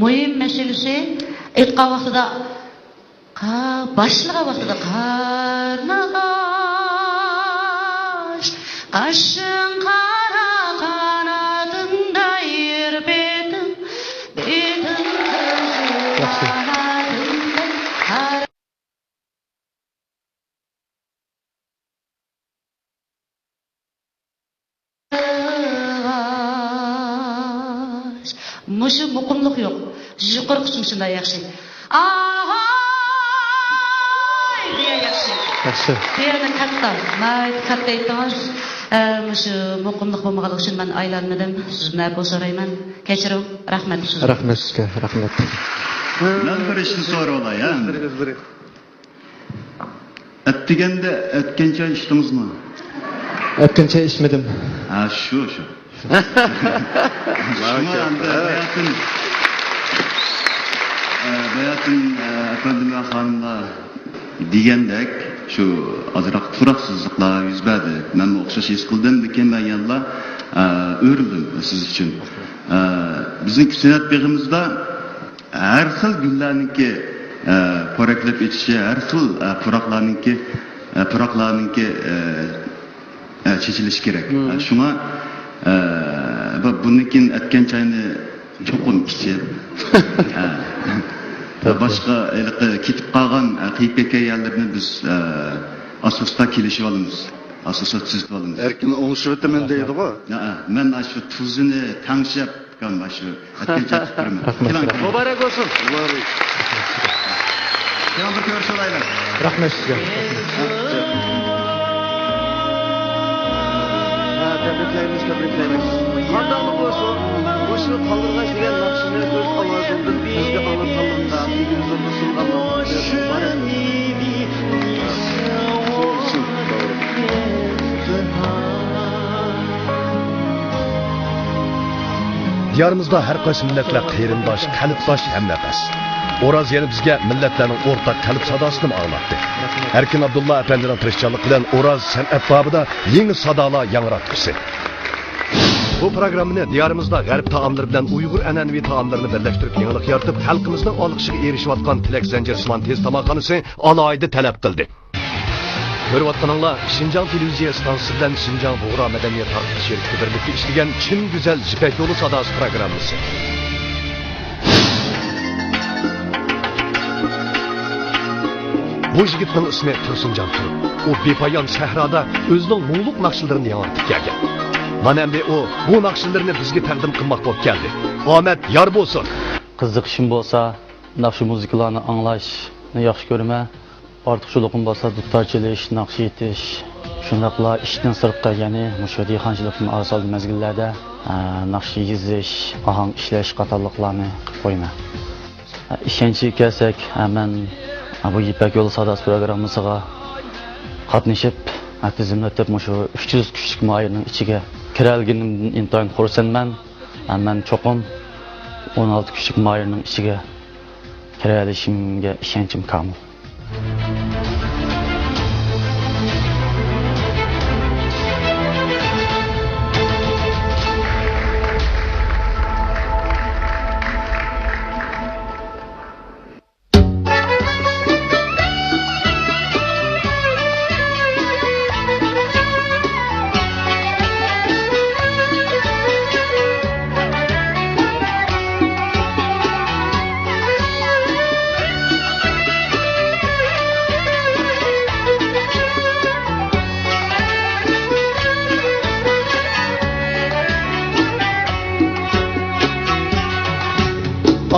مۇھىم مەسىلىسى، ئېيتقان ۋاقتىدا، قا-، باشلىغان ۋاقتىدا قارنىغاچ، قاشىڭ قارا قانىتىم دايىر بېتىم، بېتىم قىزىل قانىتىم دايىر. مۇشۇ مۇقىملىق يوق. يۇقىرى قىسمى شۇنداق ياخشى. ئاھاي! دېگەن ياخشى. ياخشى. بۇ يەرنى كاتتا، ناھايىتى كاتتا ئېيتتىڭىز. ئە، مۇشۇ مۇقىملىق بولمىغانلىقى ئۈچۈن مەن ئايلانمىدىم. سىزدىن ئەپۇ سورايمەن. كەچۈرۈڭ. رەھمەت سىزگە. رەھمەت سىزگە. رەھمەت. مەن بىر ئىشنى سوراۋالاي، ھە؟ ئۆزلىرى، ئۆزلىرى. ئەتىگەندە ئەتكەن چاي ئىچتىڭىزمۇ؟ ئەتكەن چاي ئىچمىدىم. ھە، شۇ، شۇ. شۇڭا ئەمدى باياتىن، ئە، باياتىن، ئە، ئەپەندىم ۋە خانىملار دېگەندەك، شۇ ئازراق تۇراقسىزلىقلار يۈز بەردى. مەنمۇ ئوخشاش ھېس قىلدىم، لېكىن مەن يەنىلا، ئە، ئۆرۈلدۈم سىز ئۈچۈن. ئە، بىزنىڭ سەنئەت بېغىمىزدا ھەر خىل گۈللەرنىڭكى، ئە، پورەكلەپ ئېچىشى، ھەر خىل، ئە، پۇراقلارنىڭكى، ئە، پۇراقلارنىڭكى، ئە، ئە، چېچىلىشى كېرەك. مم. ئە، شۇڭا، ئە، بۇ، بۇندىن كېيىن ئەتكەن چاينى چوقۇم ئىچىپ، ئە، باشقا ھېلىقى كېتىپ قالغان، ئە، قېيىپ كەتكەن يەرلىرىنى بىز، ئە، ئاستا-ئاستا كېلىشىۋالىمىز. ئاستا-ئاستا تۈزىتىۋالىمىز. ئەركىن ئوڭشىۋېتىمەن دەيدىغۇ. ھە، مەن ئاشۇ تۇزىنى تەڭشەپ، ئۇكام، ئاشۇ ئەتكەن چاقىپ تۇرىمەن. رەھمەت. كېلىڭ. مۇبارەك بولسۇن. مۇبارەك. كېلىڭ، بىر كۆرۈشۈپ ئالايلى. رەھمەت سىزگە. ھە، تەبرىكلەيمىز، تەبرىكلەيمىز. قانداقمۇ بولسۇن، مۇشۇ قالدۇرغاچ دېگەن ناخشىنى ئۆز ئاۋازىڭدىن بىزگە ئاڭلاتقانلىقىڭدا، تېلېۋىزوردا سۇنغانلىقىڭدا مۇبارەك. دىيارىمىزدا ھەر قايسى مىللەتلەر قېرىنداش، قەلبداش، ھەمنەپەس. ئوراز يەنە بىزگە مىللەتلەرنىڭ ئورتاق قەلب ساداسىنىمۇ ئاڭلاتتى. ئەركىن ئابدۇللا ئەپەندىنىڭ تىرىشچانلىقى بىلەن ئوراز سەنئەت بابىدا يېڭى سادالار ياڭراتقۇسى. بۇ پروگراممىنى دىيارىمىزدا غەرب تائاملىرى بىلەن ئۇيغۇر ئەنئەنىۋى تائاملىرىنى بىرلەشتۈرۈپ يېڭىلىق يارىتىپ، خەلقىمىزنىڭ ئالقىشىغا ئېرىشىۋاتقان تىلەك زەنجىرسىمان تېز تاماقخانىسى ئالاھىدە تەلەپ قىلدى. كۆرۈۋاتقىنىڭلار شىنجاڭ تېلېۋىزىيە ئىستانسىسى بىلەن شىنجاڭ بۇغرا مەدەنىيەت تارقىتىش شىركىتى بىرلىكتە ئىشلىگەن چىن گۈزەل يىپەك يولى ساداسى پروگراممىسى. بۇ يىگىتنىڭ ئىسمى تۇرسۇنجان تۇرۇپ. ئۇ بىپايان سەھرادا ئۆزىنىڭ مۇڭلۇق ناخشىلىرىنى ياڭرىتىپ كەلگەن. مانا ئەمدى ئۇ بۇ ناخشىلىرىنى بىزگە تەقدىم قىلماق بولۇپ كەلدى. ئامەت يار بولسۇن! قىزىقىشىم بولسا، ناخشا مۇزىكىلارنى ئاڭلاشنى ياخشى كۆرىمەن. ئارتۇقچىلىقىم بولسا دۇتار چېلىش، ناخشا ئېيتىش. شۇنداقلا ئىشتىن سىرتقى، يەنى مۇشۇ دېھقانچىلىقتىن ئارىسالدى مەزگىللەردە، ئە، ناخشا يېزىش، ئاھاڭ ئىشلەش قاتارلىقلارنى قويىمەن. ئە، ئىشەنچكە كەلسەك، ئە، مەن، ئە، بۇ يىپەك يولى ساداسى پروگراممىسىغا قاتنىشىپ، ئە، تىزىملىتىپ، مۇشۇ ئۈچ يۈز كىشىلىك ماھىرنىڭ ئىچىگە كىرەلىگىنىمدىن ئىنتايىن خۇرسەنمەن. ئە، مەن چوقۇم ئون ئالتە كىشىلىك ماھىرنىڭ ئىچىگە كىرەلىشىمگە ئىشەنچىم كامىل.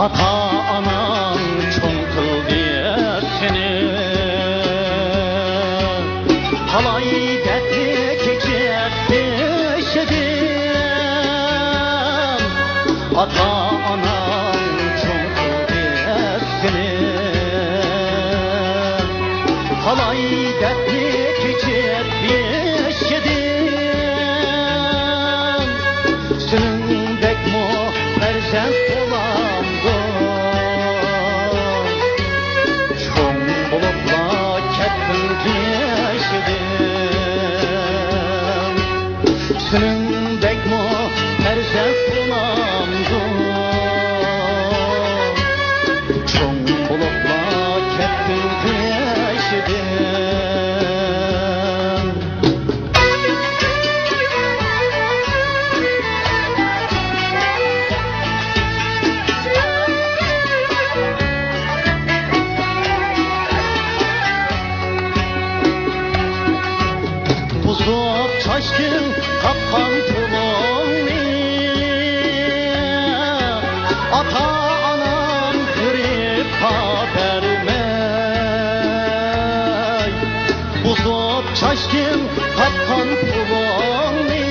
ئاتا-ئاناڭ چوڭ قىلدى سېنى، تالاي دەردنى كېچىپ بېشىدىن. ئاتا-ئاناڭ چوڭ قىلدى سېنى، تالاي دەردنى كېچىپ بېشىدىن. سېنىڭدەكمۇ پەرزەنت بولامدۇ؟ چوڭ بولۇپلا كەتتىڭ قېشىدىن. سېنىڭدەكمۇ پەرزەنت بولامدۇ؟ چوڭ بولۇپلا كەتتىڭ قېشىدىن. بۇزۇپ چاچتىڭ تاپقان پۇلۇڭنى، ئاتا-ئاناڭ تىرىكقا بەرمەي. بۇزۇپ چاچتىڭ تاپقان پۇلۇڭنى،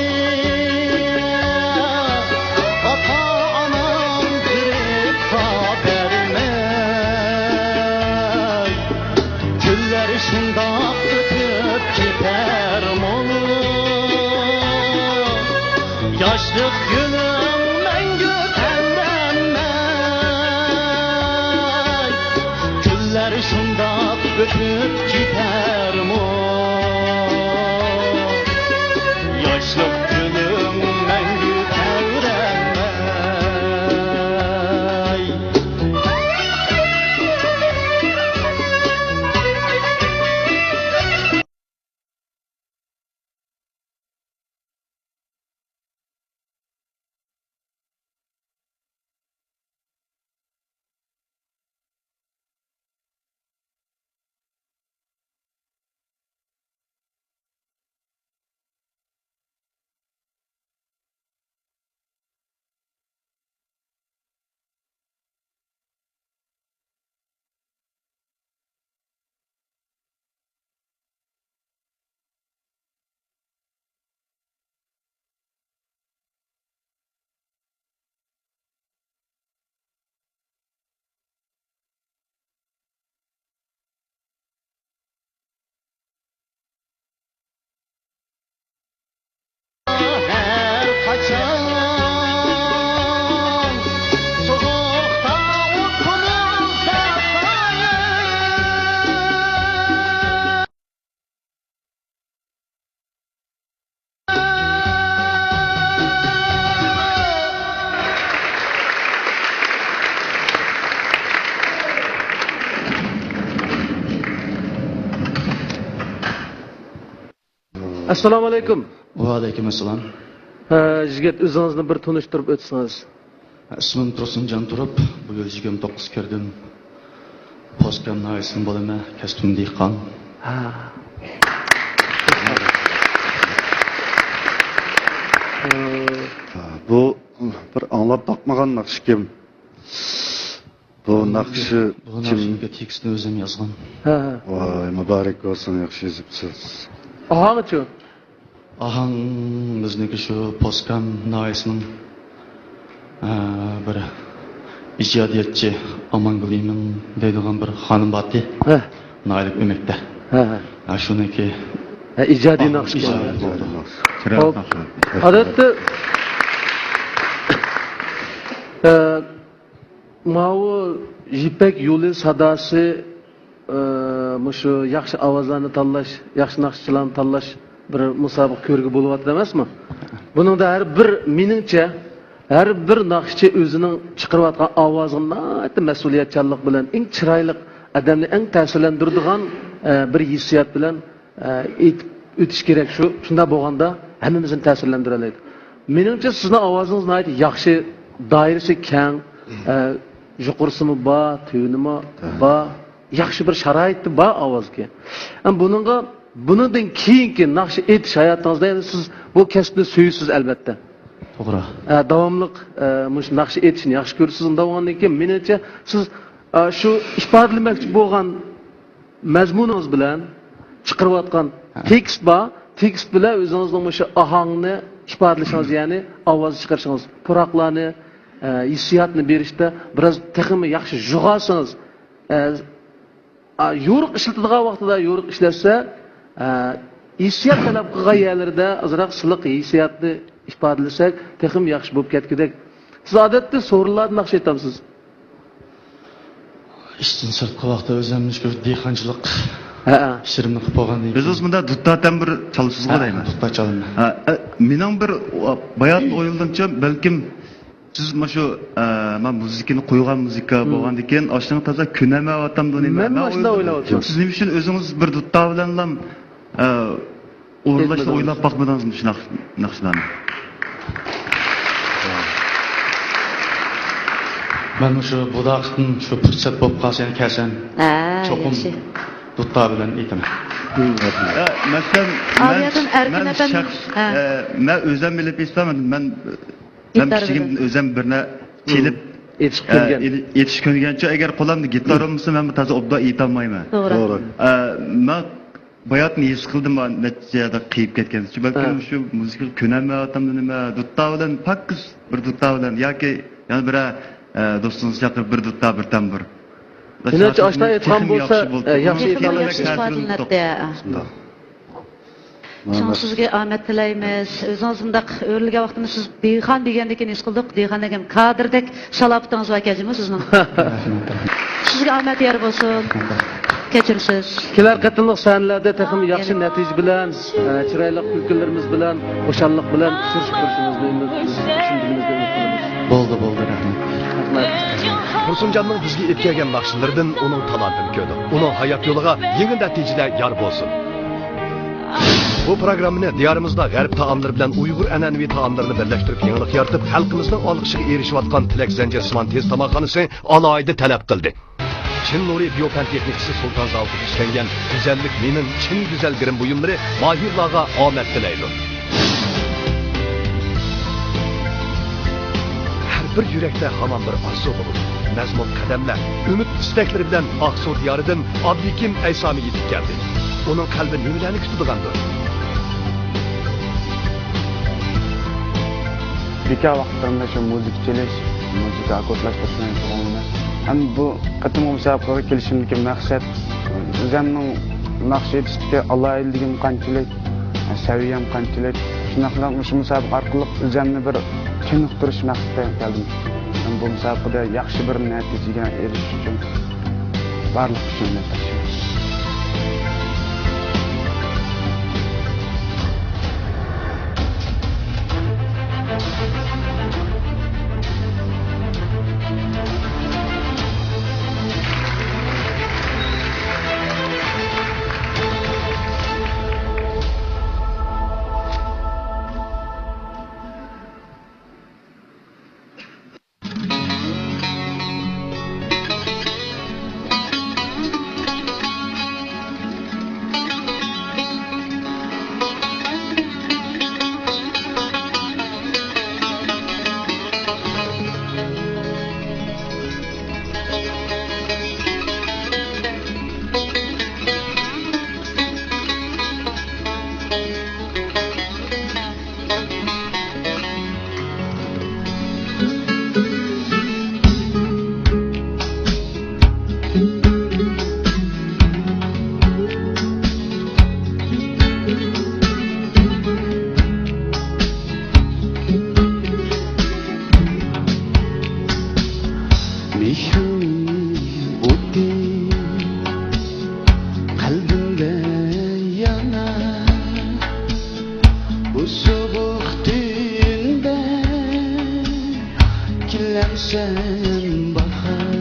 ئاتا-ئاناڭ تىرىكقا بەرمەي. كۈنلەر شۇنداق ئۆتۈپ كېتەرمۇ؟ ياشلىق كۈنۈڭ مەڭگۈ تەۋرەنمەي. كۈنلەر شۇنداق ئۆتۈپ كېتەرمۇ؟ ياشلىق كۈنۈڭ مەڭگۈ تەۋرەنمەي. ھەر قاچان سوغۇقتا ئۇيقۇمىزدا سايە. ئەسسالامۇ ئەلەيكۇم. ۋەئەلەيكۇم ئەسسالام. ھە، يىگىت، ئۆزىڭىزنى بىر تونۇشتۇرۇپ ئۆتسىڭىز. ئىسمىم تۇرسۇنجان تۇرۇپ، بۇ يىل يىگىرمە توققۇز كىردىم. پوسكام ناھىيەسىدىن بولىمەن، كەسپىم دېھقان. ھە. بۇ بىر ئاڭلاپ باقمىغان ناخشىكەن. بۇ ناخشا بۇ كىم؟ ناخشىنىڭ تېكىستىنى ئۆزۈم يازغان. ھە، ھە. ۋاي، مۇبارەك بولسۇن، ياخشى يېزىپسىز. ئاھاڭچۇ؟ ئاھاڭ بىزنىڭكى شۇ پوسكام ناھىيەسىنىڭ، ئە، بىر ئىجادىيەتچى ئامانگۈل ئىمىن دەيدىغان بىر خانىم بارتى. ھە. ناھىيەلىك ئۆمەكتە. ھە، ھە. ھە، شۇنىڭكى ھە، ئىجادىي ئاھاڭ ناخشا ئىجادىي بولدى. بولدى. ئادەتتە، ئە، ماۋۇ يىپەك يولى ساداسى، ئى، مۇشۇ ياخشى ئاۋازلارنى تاللاش، ياخشى ناخشىچىلارنى تاللاش بىر مۇسابىقە كۆرگە بولۇۋاتىدۇ ئەمەسمۇ؟ بۇنىڭدا ھەر بىر، مېنىڭچە، ھەر بىر ناخشىچى ئۆزىنىڭ چىقىرىۋاتقان ئاۋازىغا ناھايىتى مەسئۇلىيەتچانلىق بىلەن، ئەڭ چىرايلىق، ئادەمنى ئەڭ تەسىرلەندۈرىدىغان، ئە، بىر ھېسسىيات بىلەن، ئە، ئېيتىپ ئۆتۈش كېرەك. شۇ، شۇنداق بولغاندا ھەممىمىزنى تەسىرلەندۈرەلەيدۇ. مېنىڭچە، سىزنىڭ ئاۋازىڭىز ناھايىتى ياخشى، دائىرىسى كەڭ، ئە، يۇقىرىسىمۇ بار، تۆۋىنىمۇ بار، ياخشى بىر شارائىتى بار ئاۋازغا. ئەم، بۇنىڭغا، بۇنىڭدىن كېيىنكى ناخشا ئېيتىش ھاياتىڭىزدا، يەنى سىز بۇ كەسىپنى سۆيىسىز، ئەلۋەتتە. توغرا. ئە، داۋاملىق، ئە، مۇشۇ ناخشا ئېيتىشنى ياخشى كۆرىسىز. ئۇنداق بولغاندىن كېيىن، مېنىڭچە، سىز، ئە، شۇ ئىپادىلىمەكچى بولغان مەزمۇنىڭىز بىلەن چىقىرىۋاتقان ھە. تېكىست بار. تېكىست بىلەن ئۆزىڭىزنىڭ مۇشۇ ئاھاڭنى ئىپادىلىشىڭىز، يەنى ئاۋاز چىقىرىشىڭىز، پۇراقلارنى، ئە، ھېسسىياتنى بېرىشتە بىراز تېخىمۇ ياخشى جۇغلىسىڭىز، ئە، ئا، يورۇق ئىشلىتىدىغان ۋاقتىدا يورۇق ئىشلەتسە، ئە، ھېسسىيات تەلەپ قىلغان يەرلىرىدە ئازراق سىلىق ھېسسىياتنى ئىپادىلىسەك، تېخىمۇ ياخشى بولۇپ كەتكۈدەك. سىز ئادەتتە سورۇنلاردا ناخشا ئېيتامسىز؟ ئىشتىن سىرتقى ۋاقىتتا ئۆزۈم مۇشۇ دېھقانچىلىق ھەئە. ئىشلىرىمنى قىلىپ بولغاندىن كېيىن. ئۆزىڭىز مۇنداق دۇتتا تەمبۇر چالىسىزغۇ ھەئە، دەيمەن. دۇتتا چالىمەن. ھە، ئە، مېنىڭ بىر، باياتىن ئويلىدىمچۇ، بەلكىم سىز مۇشۇ، ئە، مانا مۇزىكىنى قويغان مۇزىكا ھىم. بولغاندىكىن، ئاشۇنىڭ تازا كۆنەلمەيۋاتامدۇ نېمە؟ مەنمۇ مەن ئاشۇنداق ئويلىدىم. ئويلاۋاتىمەن. سىز نېمە ئۈچۈن ئۆزىڭىز بىر دۇتتا بىلەنلا، ئە، ئورۇنلاشنى ئويلاپ باقمىدىڭىزمۇ شۇنداق ناخشىلارنى؟ مەن مۇشۇ بۇداقتىن شۇ پۇرسەت بولۇپ قالسا، يەنە كەلسەم، ھە، چوقۇم ياخشى. دۇتتا بىلەن ئېيتىمەن. ئە، مەسىلەن، مەن، ئاۋۇ يەردىن ئەركىن مەن ئەپەندىم. شەخس-، ھە. ئە، مەن ئۆزۈم ئېلىپ ئېيتسام، مەن، مەن گىتار بىلەن. كىچىكىمدىن ئۆزۈم بىرنى چېلىپ، ئېيتىشقا ئە، كۆنگەن. ئېلى-، ئېيتىشقا كۆنگەنچۇ، ئەگەر قولۇمدا گىتار بولمىسا، مەن تازا ئوبدان ئېيتالمايمەن. توغرا. توغرا. ئە، مەن باياتىن ھېس قىلدىم، نەچچە يەردە قېيىپ كەتكەن. شۇ بەلكىم ھە. شۇ مۇزىكىغا كۆنەلمەيۋاتامدۇ نېمە، دۇتتا بىلەن، پاكىز بىر دۇتتا بىلەن ياكى يەنە بىرەر، ئە، دوستىڭىزنى چاقىرىپ بىر دۇتتا، بىر تەمبۇر. ئىنايەت ئاشنا ئېيتقان تېخىمۇ بولسا، ياخشى بولدى. ئە، ياخشى تېخىمۇ ئېيتقان ياخشى بولدى. ئىپادىلىنەتتى. شۇنداق. شۇڭا سىزگە ئامەت تىلەيمىز. ئۆزىڭىز مۇنداق ئۆرلىگەن ۋاقتىمدا سىز دېھقان دېگەندىكىن ھېس قىلدۇق. دېھقان دېگەن كادىردەك شالاپىتىڭىز بار ئىكەنمۇ سىزنىڭ. سىزگە ئامەت يار بولسۇن. كەچۈرسىز. كېلەر قېتىملىق سەھنىلەردە تېخىمۇ ياخشى ئامىن. نەتىجە بىلەن، ئە، چىرايلىق كۈلكىلىرىمىز بىلەن، خۇشاللىق بىلەن ئۇچرىشىپ كۆرۈشىمىزنى ئۈمىد، چۈشىنىشىمىزنى ئۈمىد قىلىمىز. بولدى، بولدى، رەھمەت. رەھمەت. تۇرسۇنجاننىڭ بىزگە ئېلىپ كەلگەن ناخشىلىرىدىن ئۇنىڭ تالانتىنى كۆردۇق. ئۇنىڭ ھايات يولىغا يېڭى نەتىجىلەر يار بولسۇن. بۇ پروگراممىنى دىيارىمىزدا غەرب تائاملىرى بىلەن ئۇيغۇر ئەنئەنىۋى تائاملىرىنى بىرلەشتۈرۈپ يېڭىلىق يارىتىپ، خەلقىمىزنىڭ ئالقىشىغا ئېرىشىۋاتقان تىلەك زەنجىرسىمان تېز تاماقخانىسى ئالاھىدە تەلەپ قىلدى. چىن نۇرى بىيو پەن تېخنىكىسى سۇلتان زاۋۇتىدا ئىشلەنگەن گۈزەللىك مېنىڭ چىن گۈزەل گىرىم بۇيۇملىرى ماھىرلارغا ئامەت تىلەيدۇ. ھەر بىر يۈرەكتە ھامان بىر ئارزۇ بولىدۇ. مەزمۇت قەدەملەر، ئۈمىد ئىستەكلىرى بىلەن ئاقسۇ دىيارىدىن ئابلىكىم ئەيسامى يېتىپ كەلدى. ئۇنىڭ قەلبى نېمىلەرنى كۈتىدىغاندۇ؟ بىكار ۋاقىتلىرىمدا شۇ مۇزىكا چېلىش، مۇزىكا ئاككوردلاشتۇرۇشنى شۇغۇللىنىمەن. ھەم بۇ قېتىمقى مۇسابىقىگە كېلىشىمدىكى مەقسەت، ئۆزۈمنىڭ ناخشا ئېيتىشتىكى ئالاھىدىلىكىم قانچىلىك، سەۋىيەم قانچىلىك، شۇنداقلا مۇشۇ مۇسابىقە ئارقىلىق ئۆزۈمنى بىر چېنىقتۇرۇش مەقسىتىدە كەلدىم. ھەم بۇ مۇسابىقىدە ياخشى بىر نەتىجىگە ئېرىشىش ئۈچۈن بارلىق كۈچۈمنى تاشلايمەن. سەن باھار،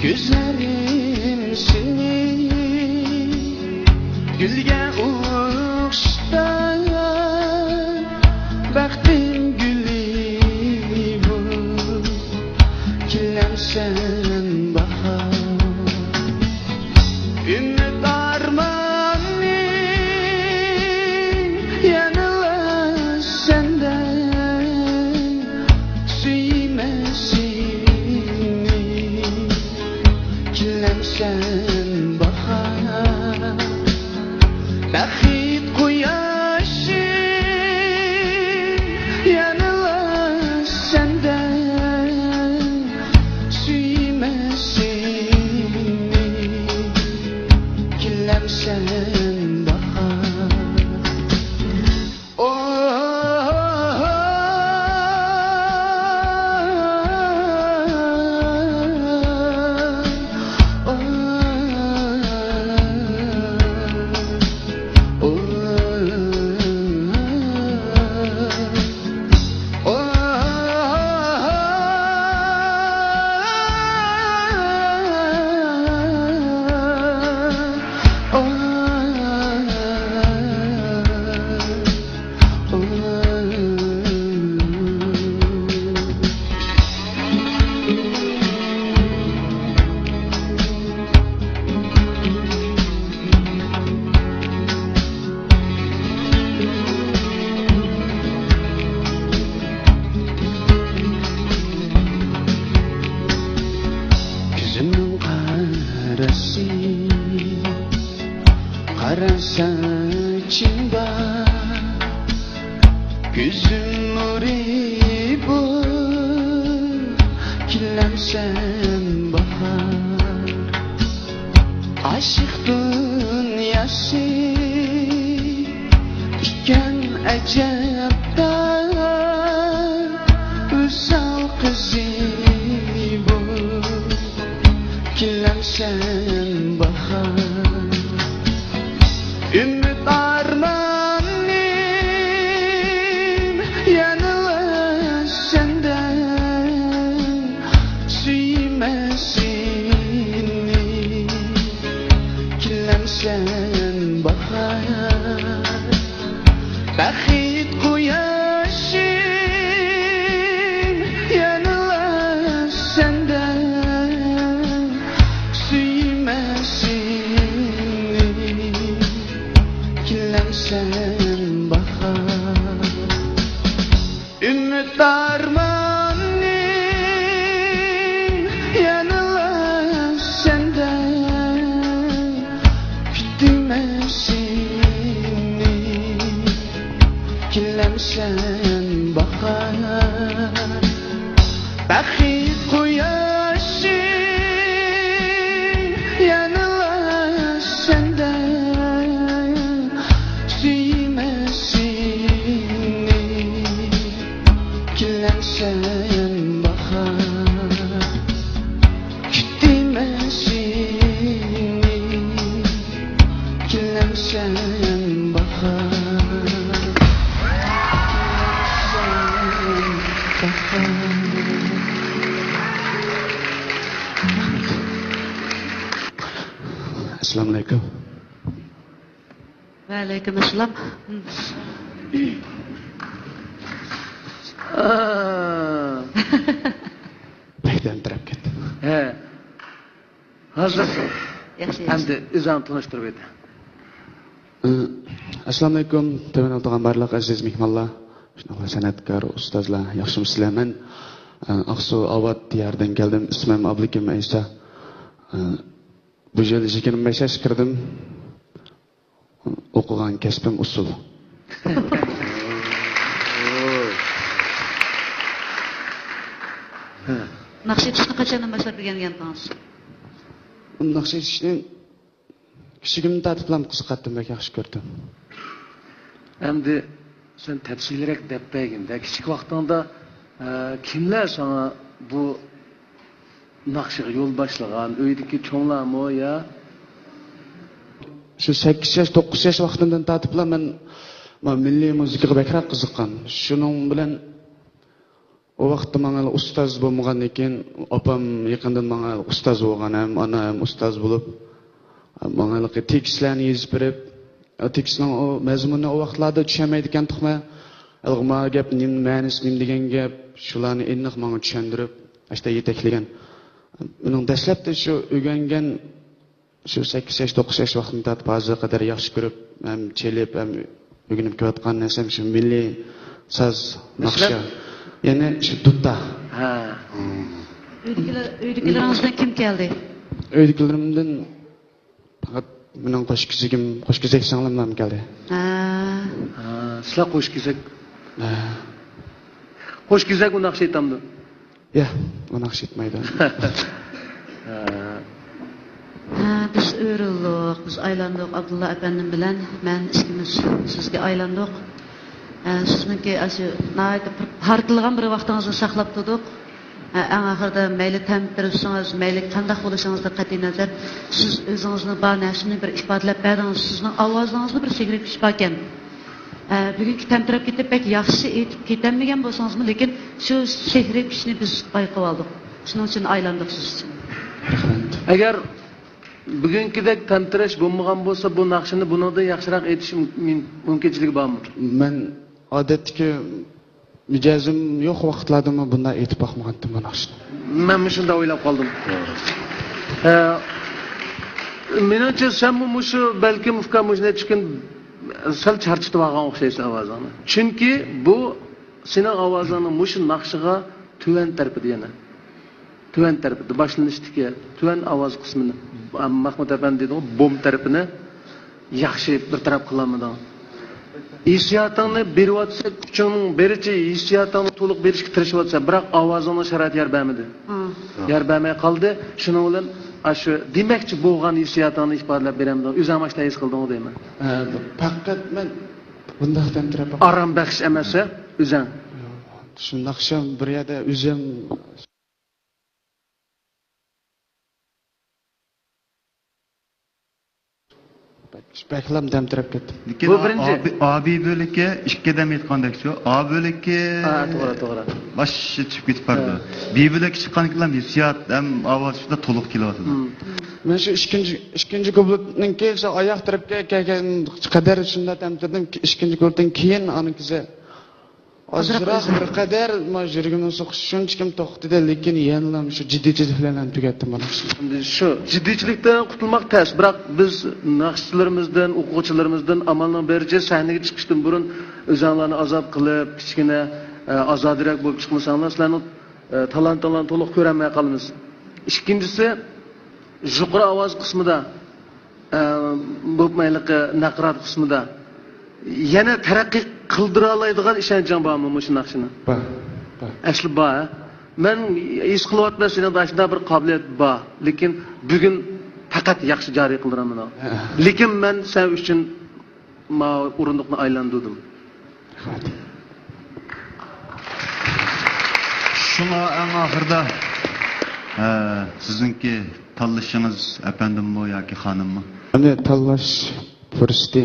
كۆزلىرىم سېنى گۈلگە ئوخشىتار، بەختىم گۈلى بۇ، كۈلەمسەن باھار. ئۈمىد ئارمانىم يەنىلا سەندە، سۆيىمەن سېنى، كۈلەمسەن باھار. بەخت قۇياشىم يەنىلا سەندە، سۆيىمەن سېنى، كۈلەمسەن باھار. كۆزۈمنىڭ قارىسى، قارا ساچىڭ بار، كۆزۈم نۇرى بۇ، كۈلەمسەن باھار. ئاشىق دۇنياسى ئىكەن ئەجەبتە، ۋىسال قىزى بۇ، كۈلەمسەن باھار. ئۈمىد ئارمانىم يەنىلا سەندە، سۆيىمەن سېنى، كۈلەمسەن باھار. بەخت قۇياشىم يەنىلا سەندە، سۆيىمەن سېنى، كۈلەمسەن باھار. ئۈمىد ئارمانىم يەنىلا سەندە، كۈتىمەن سېنى، كۈلەمسەن باھار. بەخت قۇياشىم يەنىلا سەندە، سۆيىمەن سېنى، كۈلەمسەن باھار. كۈتىمەن سېنى، كۈلەمسەن باھار. ئەسسالامۇئەلەيكۇم. ۋەئەلەيكۇم ئەسسالام. بەك تەمتىرەپ كەتتىم. ھە. ھازىر ياخشى، ياخشى. ئەمدى ئۆزۈڭنى تونۇشتۇرۇپ ئۆتە. ئە، ئەسسالامۇئەلەيكۇم، تۆۋەن ئولتۇرغان بارلىق ئەزىز مېھمانلار، شۇنداقلا سەنئەتكار ئۇستازلار، ياخشىمۇسىلەر؟ مەن، ئە، ئاقسۇ ئاۋات دىيارىدىن كەلدىم. ئىسمىم ئابلىكىم ئەيسا. ئە، بۇ يىل يىگىرمە بەش ياشقا كىردىم. ئوقۇغان كەسپىم ئۇسسۇل. ناخشا ئېيتىشنى قاچاندىن باشلاپ ئۆگەنگەنتىڭىز؟ ناخشا ئېيتىشنى كىچىكىمدىن تارتىپلا قىزىقاتتىم، بەك ياخشى كۆردۈم. ئەمدى سەن تەپسىلىيرەك دەپ بەرگىندە، كىچىك ۋاقتىڭدا، ئە، كىملەر ساڭا بۇ ناخشىغا يول باشلىغان؟ ئۆيدىكى چوڭلارمۇ يا؟ شۇ سەككىز ياش، توققۇز ياش ۋاقتىمدىن تارتىپلا مەن مۇ-، مىللىي مۇزىكىغا بەكرەك قىزىققان. شۇنىڭ بىلەن ئۇ ۋاقىتتا ماڭا ئۇستاز بولمىغاندىن كېيىن، ئاپام يېقىندىن ماڭا ئۇستاز بولغان، ھەم ئانا ھەم ئۇستاز بولۇپ، ماڭا ھېلىقى تېكىستلەرنى يېزىپ بېرىپ، تېكىستنىڭ ئۇ مەزمۇنىنى ئۇ ۋاقىتلاردا چۈشەنمەيدىكەنتۇقمەن. ھېلىقى ما گەپ نېمە مەنىسى، نېمە دېگەن گەپ، شۇلارنى ئېنىق ماڭا چۈشەندۈرۈپ، ئاشۇنداق يېتەكلىگەن. مېنىڭ دەسلەپتە شۇ ئۆگەنگەن، شۇ سەككىز ياش، توققۇز ياش ۋاقتىمدىن تارتىپ ھازىرغا قەدەر ياخشى كۆرۈپ، ھەم چېلىپ، ھەم ئۆگىنىپ كېلىۋاتقان نەرسەم شۇ مىللىي ساز، ناخشا. يەنى شۇ دۇتتا. ھە. ئۆيدىكىلەر، ئۆيدىكىلىرىڭىزدىن كىم كەلدى؟ ئۆيدىكىلىرىمدىن پەقەت مېنىڭ قوش كېزىكىم، قوش كېزەك سىڭلىملام كەلدى. ھە. ھە، سىلەر قوش كېزەك. ھە. قوش كېزەك ئۇ ناخشا ئېيتامدۇ؟ يا، ئۇ ناخشا ئېيتمايدۇ. ھە. ھە، بىز ئۆرۈلدۇق، بىز ئايلاندۇق، ئابدۇللا ئەپەندىم بىلەن مەن ئىككىمىز سىزگە ئايلاندۇق. ھە، سىزنىڭكى ئاشۇ ناھايىتى بىر ھارقىلىغان بىر ۋاقتىڭىزنى ساقلاپ تۇردۇق. ھە، ئەڭ ئاخىرىدا مەيلى تەمتىرىشىڭىز، مەيلى قانداق بولۇشىڭىزدىن قەتئىينەزەر، سىز ئۆزىڭىزنىڭ بار نەرسىنى بىر ئىپادىلەپ بەردىڭىز. سىزنىڭ ئاۋازىڭىزدا بىر سېھرىي كۈچ باركەن. ئە، بۈگۈنكى تەمتىرەپ كېتىپ، بەك ياخشى ئېيتىپ كېتەلمىگەن بولسىڭىزمۇ، لېكىن شۇ سېھرىي كۈچنى بىز بايقىۋالدۇق. شۇنىڭ ئۈچۈن ئايلاندۇق سىز ئۈچۈن. رەھمەت. ئەگەر بۈگۈنكىدەك تەمتىرەش بولمىغان بولسا، بۇ ناخشىنى بۇنىڭدىن ياخشىراق ئېيتىش مۇمكىن-، مۇمكىنچىلىكى بارمۇ؟ مەن ئادەتتىكى مىجەزىم يوق ۋاقىتلاردىمۇ بۇنداق ئېيتىپ باقمىغانتىم بۇ ناخشىنى. مەنمۇ شۇنداق ئويلاپ قالدىم. ئە، مېنىڭچە، سەنمۇ مۇشۇ، بەلكىم ئۇكام مۇشۇ نەچچە كۈن سەل چارچىتىۋالغان ئوخشايسەن ئاۋازىڭنى. چۈنكى بۇ سېنىڭ ئاۋازىڭنىڭ مۇشۇ ناخشىغا تۆۋەن تەرىپىدە يەنە. تۆۋەن تەرىپىدە، باشلىنىشتىكى تۆۋەن ئاۋاز قىسمىنى، مەخمۇت ئەپەندى دېدىغۇ، بوم تەرىپىنى ياخشى بىر تەرەپ قىلالمىدىڭ. ھېسسىياتىڭنى بېرىۋاتىسەن، كۈچۈڭنىڭ بېرىچە ھېسسىياتىڭنى تولۇق بېرىشكە تىرىشىۋاتىسەن، بىراق ئاۋازىڭنىڭ شارائىتى يار بەرمىدى. ھە. يار بەرمەي قالدى. شۇنىڭ بىلەن ئاشۇ دېمەكچى بولغان ھېسسىياتىڭنى ئىپادىلەپ بېرەلمىدىڭ. ئۆزۈڭ ئاشۇنداق ھېس قىلدىڭغۇ دەيمەن. ھە، پەقەت مەن بۇنداق تەمتىرەپ باقمىدىم. ئارام بەخش ئەمەس، ھە، ئۆزۈڭ. شۇنداق شۇ بىر يەردە ئۆزۈم بەكلەم دەم تىرەپ كەتتىم. لېكىن بۇ بىرىنچى. ئا بى، ئا بى بۆلىكى ئىككى دەم ئېيتقاندەكچۇ؟ ئا بۆلىكى ھە، توغرا، توغرا. باشقىچە چىقىپ كېتىپ بارىدۇ. ھە. بى بۆلىكى چىققاندىن كېيىن ھېسسىيات ھەم ئاۋاز شۇنداق تولۇق كېلىۋاتىدۇ. مم. مەن شۇ ئىككىنچى، ئىككىنچى كۇپلېتنىڭكى شۇ ئاياغ تەرەپكە كەلگەن قەدەر شۇنداق دەم تىرىدىم. ئىككىنچى كۇپلېتتىن كېيىن ئانىڭكىسى ئازراق ئازراق ئۆزۈم. بىر قەدەر ما يۈرىكىمنىڭ سوقۇشى شۇنچىكىم توختىدى، لېكىن يەنىلا شۇ جىددىيچىلىك بىلەن تۈگەتتىم بۇنى. ئەمدى شۇ جىددىيچىلىكتىن قۇتۇلماق تەس، بىراق بىز ناخشىچىلىرىمىزدىن، ئوقۇغۇچىلىرىمىزدىن ئامالنىڭ بېرىچە سەھنىگە چىقىشتىن بۇرۇن ئۆزۈڭلارنى ئازاد قىلىپ، كىچىككىنە، ئە، ئازادىرەك بولۇپ چىقمىساڭلار، سىلەرنىڭ، ئە، تالانتىڭلارنى تولۇق كۆرەلمەي قالىمىز. ئىككىنچىسى، يۇقىرى ئاۋاز قىسمىدا، ئە، بولۇپمۇ ھېلىقى ناقرات قىسمىدا يەنە تەرەققىي قىلدۇرالايدىغان ئىشەنچىڭ بارمۇ مۇشۇ ناخشىنى؟ بار، بار. ئەسلى بار، ھە؟ مەن ھېس قىلىۋاتىمەن، سېنىڭدە ئاشۇنداق بىر قابىلىيەت بار. لېكىن بۈگۈن پەقەت ياخشى جارى قىلدۇرالمىدىڭ. ھە. لېكىن مەن سەن ئۈچۈن ماۋۇ ئورۇندۇقنى ئايلاندۇردۇم. شۇڭا ئەڭ ئاخىرىدا، ئە، سىزنىڭكى تاللىشىڭىز ئەپەندىممۇ ياكى خانىممۇ؟ ئەنە تاللاش پۇرسىتى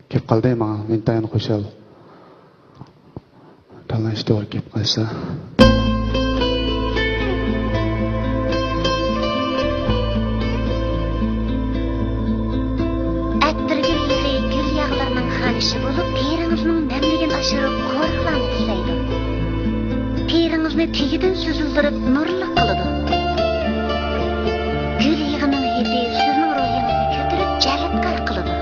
كېلىپ قالدى ماڭا، ئىنتايىن خۇشال. تاللاش توغرا كېلىپ قالسا. ئەتىرگۈل يېغى گۈل ياغلىرىنىڭ خانىشى بولۇپ، تېرىڭىزنىڭ نەملىكىنى ئاشۇرۇپ، قورۇقلارنى تۈزەيدۇ. تېرىڭىزنى تېگىدىن سۈزۈلدۈرۈپ، نۇرلۇق قىلىدۇ. گۈل يېغىنىڭ ھىدى سىزنىڭ روھىڭىزنى كۆتۈرۈپ، جەلپكار قىلىدۇ.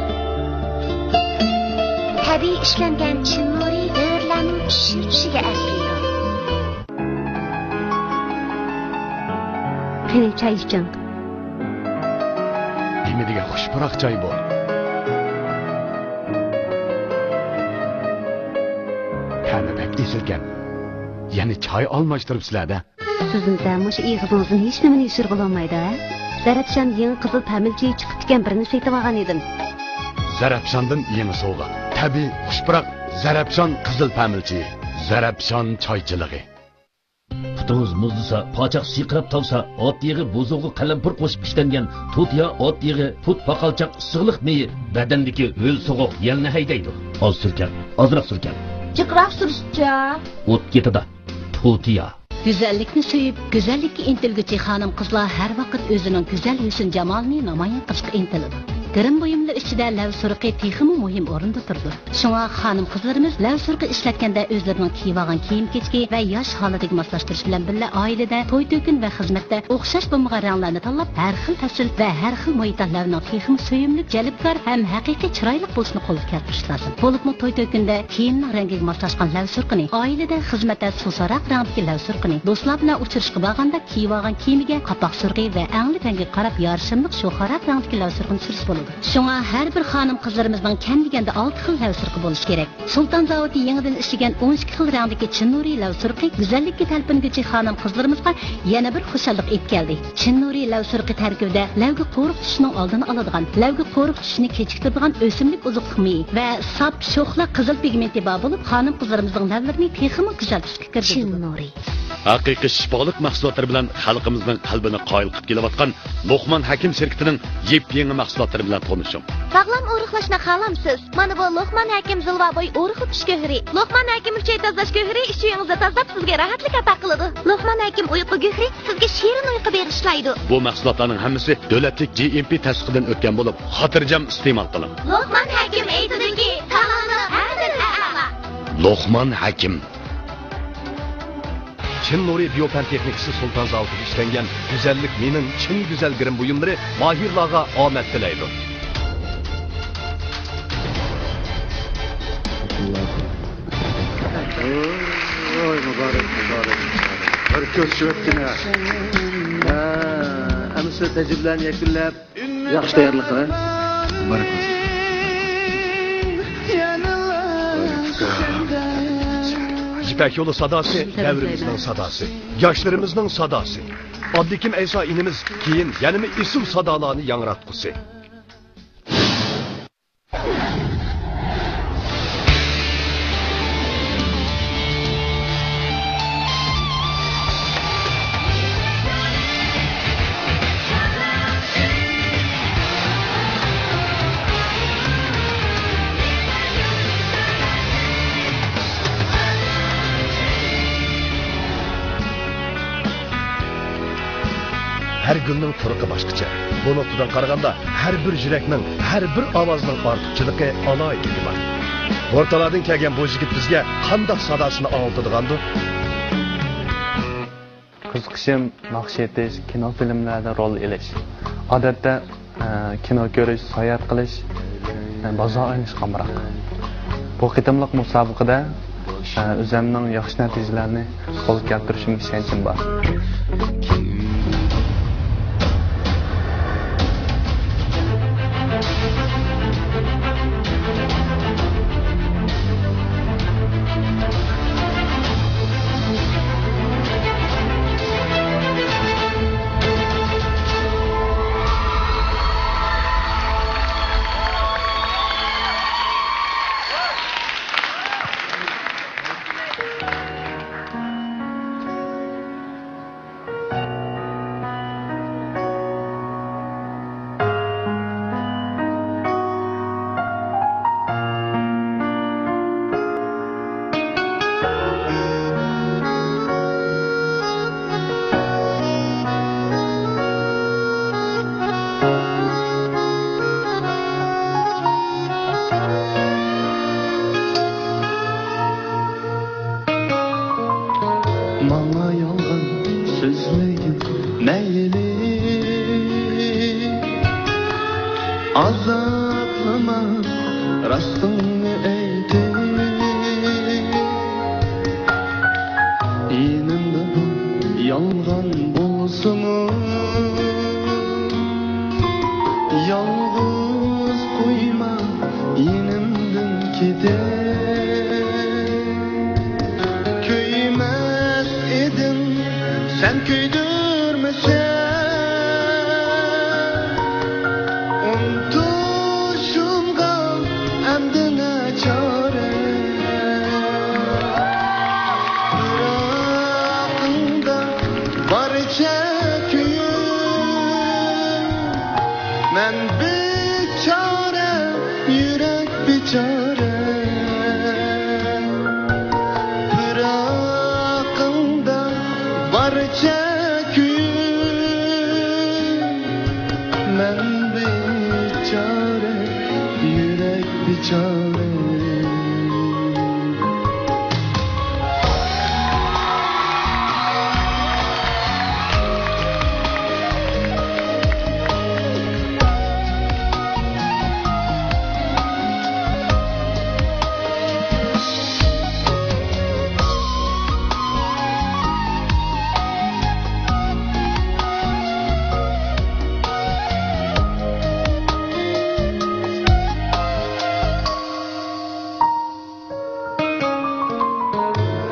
تەبىئىي ئىشلەنگەن چىن نۇرى بۆرىلەرنىڭ چۈشۈرۈشىگە ئەرزىيدۇ. قېنى، چاي ئىچىڭ. نېمە دېگەن خۇش پۇراق چاي بۇ! تەمى بەك ئېسىلكەن. يەنە چاي ئالماشتۇرۇپسىلەر-دە. سۆزلىسە، مۇشۇ ئېغىزىڭىزدىن ھېچنېمىنى يوشۇرغىلى بولمايدۇ، ھە؟ زەرەپشان يېڭى قىزىل پەمىلچىيى چىقىپتىكەن، بىرنى سېتىۋالغان ئىدىم. زەرەپشاندىن يېڭى سوۋغا. تەبىئىي، خۇش پۇراق، زەرەپشان قىزىل پەمىلچىيى. زەرەپشان چايچىلىقى. پۇتىڭىز مۇزلىسا، پاچاق سىرقىراپ تاۋسا، ئات يېغى بوزۇغا قەلەمپۇر قوشۇپ ئىشلەنگەن تۇتىيا ئات يېغى، پۇت پاقالچاق ئىسسىقلىق مېيى، بەدەندىكى ھۆل سوغۇق يەلنى ھەيدەيدۇ. ئاز سۈركەڭ، ئازراق سۈركەڭ. جىقراق سۈرۈشچە. ئوت كېتىدۇ. پوتىيا. گۈزەللىكنى سۆيۈپ، گۈزەللىككە ئىنتىلگۈچى خانىم-قىزلار ھەر ۋاقىت ئۆزىنىڭ گۈزەل ھۆسن-جامالىنى نامايان قىلىشقا ئىنتىلىدۇ. گىرىم بۇيۇملىرى ئىچىدە لەۋ سۇرۇقى تېخىمۇ مۇھىم ئورۇندا تۇرىدۇ. شۇڭا خانىم-قىزلىرىمىز لەۋ سۇرۇقى ئىشلەتكەندە ئۆزلىرىنىڭ كىيىۋالغان كىيىم-كېچىكى ۋە ياش ھالىتىگە ماسلاشتۇرۇش بىلەن بىللە ئائىلىدە، توي-تۆكۈن ۋە خىزمەتتە ئوخشاش بولمىغان رەڭلەرنى تاللاپ، ھەر خىل پەسىل ۋە ھەر خىل مۇھىتتا لەۋنىڭ تېخىمۇ سۆيۈملۈك، جەلپكار ھەم ھەقىقىي چىرايلىق بولۇشىنى قولغا كەلتۈرۈش لازىم. بولۇپمۇ توي-تۆكۈندە كىيىمنىڭ رەڭگىگە ماسلاشقان لەۋ سۇرۇقىنى ئائىلىدە، خىزمەتتە سۇسراق رەڭدىكى لەۋ سۇرۇقىنى، دوستلار بىلەن ئۇچرىشىشقا بارغاندا كىيىۋالغان كىيىمىگە قاپاق سۇرۇقى ۋە ئەڭلىك رەڭگىگە قاراپ يارىشىملىق شوخاراق رەڭدىكى لەۋ سۇرۇقىنى سۈرسە بولىدۇ. شۇڭا ھەر بىر خانىم-قىزلىرىمىزنىڭ كەم دېگەندە ئالتە خىل لەۋ سۇرۇقى بولۇشى كېرەك. سۇلتان زاۋۇتى يېڭىدىن ئىشلىگەن ئون ئىككى خىل رەڭدىكى چىن نۇرى لەۋ سۇرۇقى گۈزەللىككە تەلپۈنگۈچى خانىم-قىزلىرىمىزغا يەنە بىر خۇشاللىق ئېلىپ كەلدى. چىن نۇرى لەۋ سۇرۇقى تەركىبىدە لەۋگە قورۇق چۈشۈشنىڭ ئالدىنى ئالىدىغان، لەۋگە قورۇق چۈشۈشنى كېچىكتۈرىدىغان ئۆسۈملۈك ئوزۇقلۇق مېيى ۋە ساپ شوخلا قىزىل پىگمېنتى بار بولۇپ، خانىم-قىزلىرىمىزنىڭ لەۋلىرىنى تېخىمۇ گۈزەل تۈسكە كىرگۈزىدۇ. چىن نۇرى. ھەقىقىي شىپالىق مەھسۇلاتلىرى بىلەن خەلقىمىزنىڭ قەلبىنى قايىل قىلىپ كېلىۋاتقان لوقمان ھەكىم شىركىتىنىڭ يېپيېڭى مەھسۇلاتلىرى بىلەن تونۇشۇڭ. ساغلام ئورۇقلاشنى خالامسىز؟ مانا بۇ لوقمان ھەكىم زىلۋا بوي ئورۇقلىتىش گۆھىرى. لوقمان ھەكىم ئۈچەي تازىلاش گۆھىرى ئىچ ئۆيىڭىزنى تازىلاپ، سىزگە راھەتلىك ئاتا قىلىدۇ. لوقمان ھەكىم ئۇيقۇ گۆھىرى سىزگە شېرىن ئۇيقۇ بېغىشلايدۇ. بۇ مەھسۇلاتلارنىڭ ھەممىسى دۆلەتلىك جى ئېم پى تەستىقىدىن ئۆتكەن بولۇپ، خاتىرجەم ئىستېمال قىلىڭ. لوقمان ھەكىم ئېيتىدۇكى، تالونىڭ ھەممىدىن ئەلا. لوقمان ھەكىم. چىن نۇرى بىيو پەن تېخنىكىسى سۇلتان زاۋۇتىدا ئىشلەنگەن گۈزەللىك مېنىڭ چىن گۈزەل گىرىم بۇيۇملىرى ماھىرلارغا ئامەت تىلەيدۇ. ۋاي، مۇبارەك، مۇبارەك، مۇبارەك. بىر كۆرۈشۈۋەتكىنە. ھە، ئەمىسە تەجرىبىلەرنى يەكۈنلەپ، ياخشى تەييارلىق قىلىڭ. مۇبارەك بولسۇن. يىپەك يولى ساداسى، دەۋرىمىزنىڭ ساداسى، ياشلىرىمىزنىڭ ساداسى. ئابلىكىم ئەيسا ئىنىمىز كېيىن يەنىمۇ ئېسىل سادالارنى ياڭراتقۇسى. ھەر گۈلنىڭ پۇرىقى باشقىچە. بۇ نۇقتىدىن قارىغاندا، ھەر بىر يۈرەكنىڭ، ھەر بىر ئاۋازنىڭ ئارتۇقچىلىقى، ئالاھىدىلىكى بار. بورتالاردىن كەلگەن بۇ يىگىت بىزگە قانداق ساداسىنى ئاڭلىتىدىغاندۇ؟ قىزىقىشىم ناخشا ئېيتىش، كىنو فىلىملەردە رول ئېلىش. ئادەتتە، ئە، كىنو كۆرۈش، ساياھەت قىلىش، ئە، بازار ئايلىنىشقا ئامراق. بۇ قېتىملىق مۇسابىقىدە، ئە، ئۆزۈمنىڭ ياخشى نەتىجىلەرنى قولغا كەلتۈرۈشۈمگە ئىشەنچىم بار. ماڭا يالغان سۆزلىگىن مەيلى، ئازابلىما، راستىڭنى ئېيتىپ. يېنىمدا يالغان بولسىمۇ، يالغۇز قويما، يېنىمدىن كېتىپ. كۆيمەس ئىدىم سەن كۆيدۈرمىسەڭ، ئۇنتۇشۇمغا ئەمدى ناچارە. پىراقىڭدا بارچە كۆيۈم، مەن بىچارە، يۈرەك بىچارە. پىراقىڭ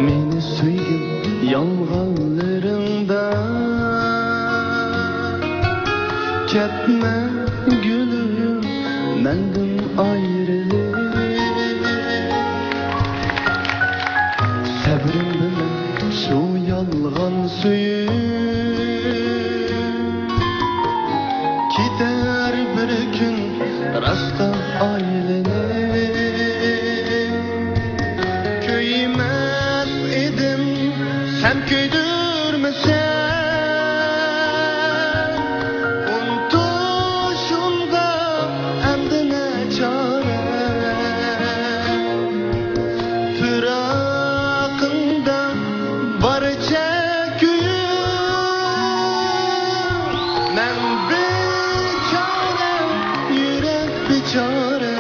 مېنى سۆيگىن يالغانلىرىڭدا، كەتمە گۈلۈم مەندىن ئايرىلىپ. سەۋرىم بىلەن شۇ يالغان سۆيۈم كېتەر بىر كۈن راستقا ئايلىنىپ. كۆيمەس ئىدىم سەن كۆيدۈرمىسەڭ، ئۇنتۇشۇمغا ئەمدى نەچارە؟ پىراقىڭدا بارچە كۆيۈم، مەن بىچارە، يۈرەك بىچارە.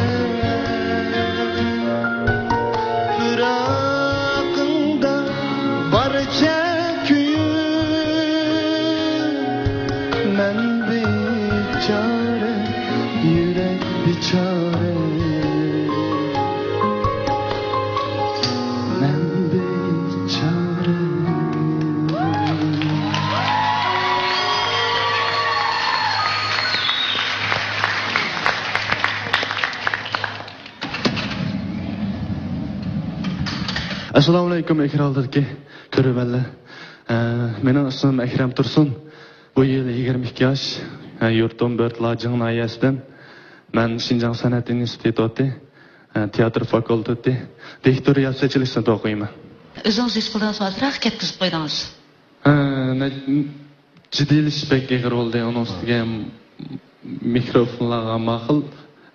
پىراقىڭدا بارچە كۆيۈم، مەن بىچارە، يۈرەك بىچارە. مەن بىچارە. ئەسسالامۇئەلەيكۇم، ئېكران ئالدىدىكى كۆرۈرمەنلەر. ئە، مېنىڭ ئىسمىم ئەكرەم تۇرسۇن. بۇ يىل يىگىرمە ئىككى ياش. ئە، يۇرتۇم بۆرتالا جىڭ ناھىيەسىدىن. مەن شىنجاڭ سەنئەت ئىنستىتۇتى، ئە، تىياتىر فاكۇلتېتى، دىكتور رىياسەتچىلىك سىنىپىدا ئوقۇيمەن. ئۆزىڭىز ھېس قىلىدىغان سوئاللارغا كەتكۈزۈپ قويدىڭىز. ھە، نە-، جىددىيلىشىش بەك ئېغىر بولدى. ئۇنىڭ ئۈستىگە مىكروفونلارغا ماقۇل،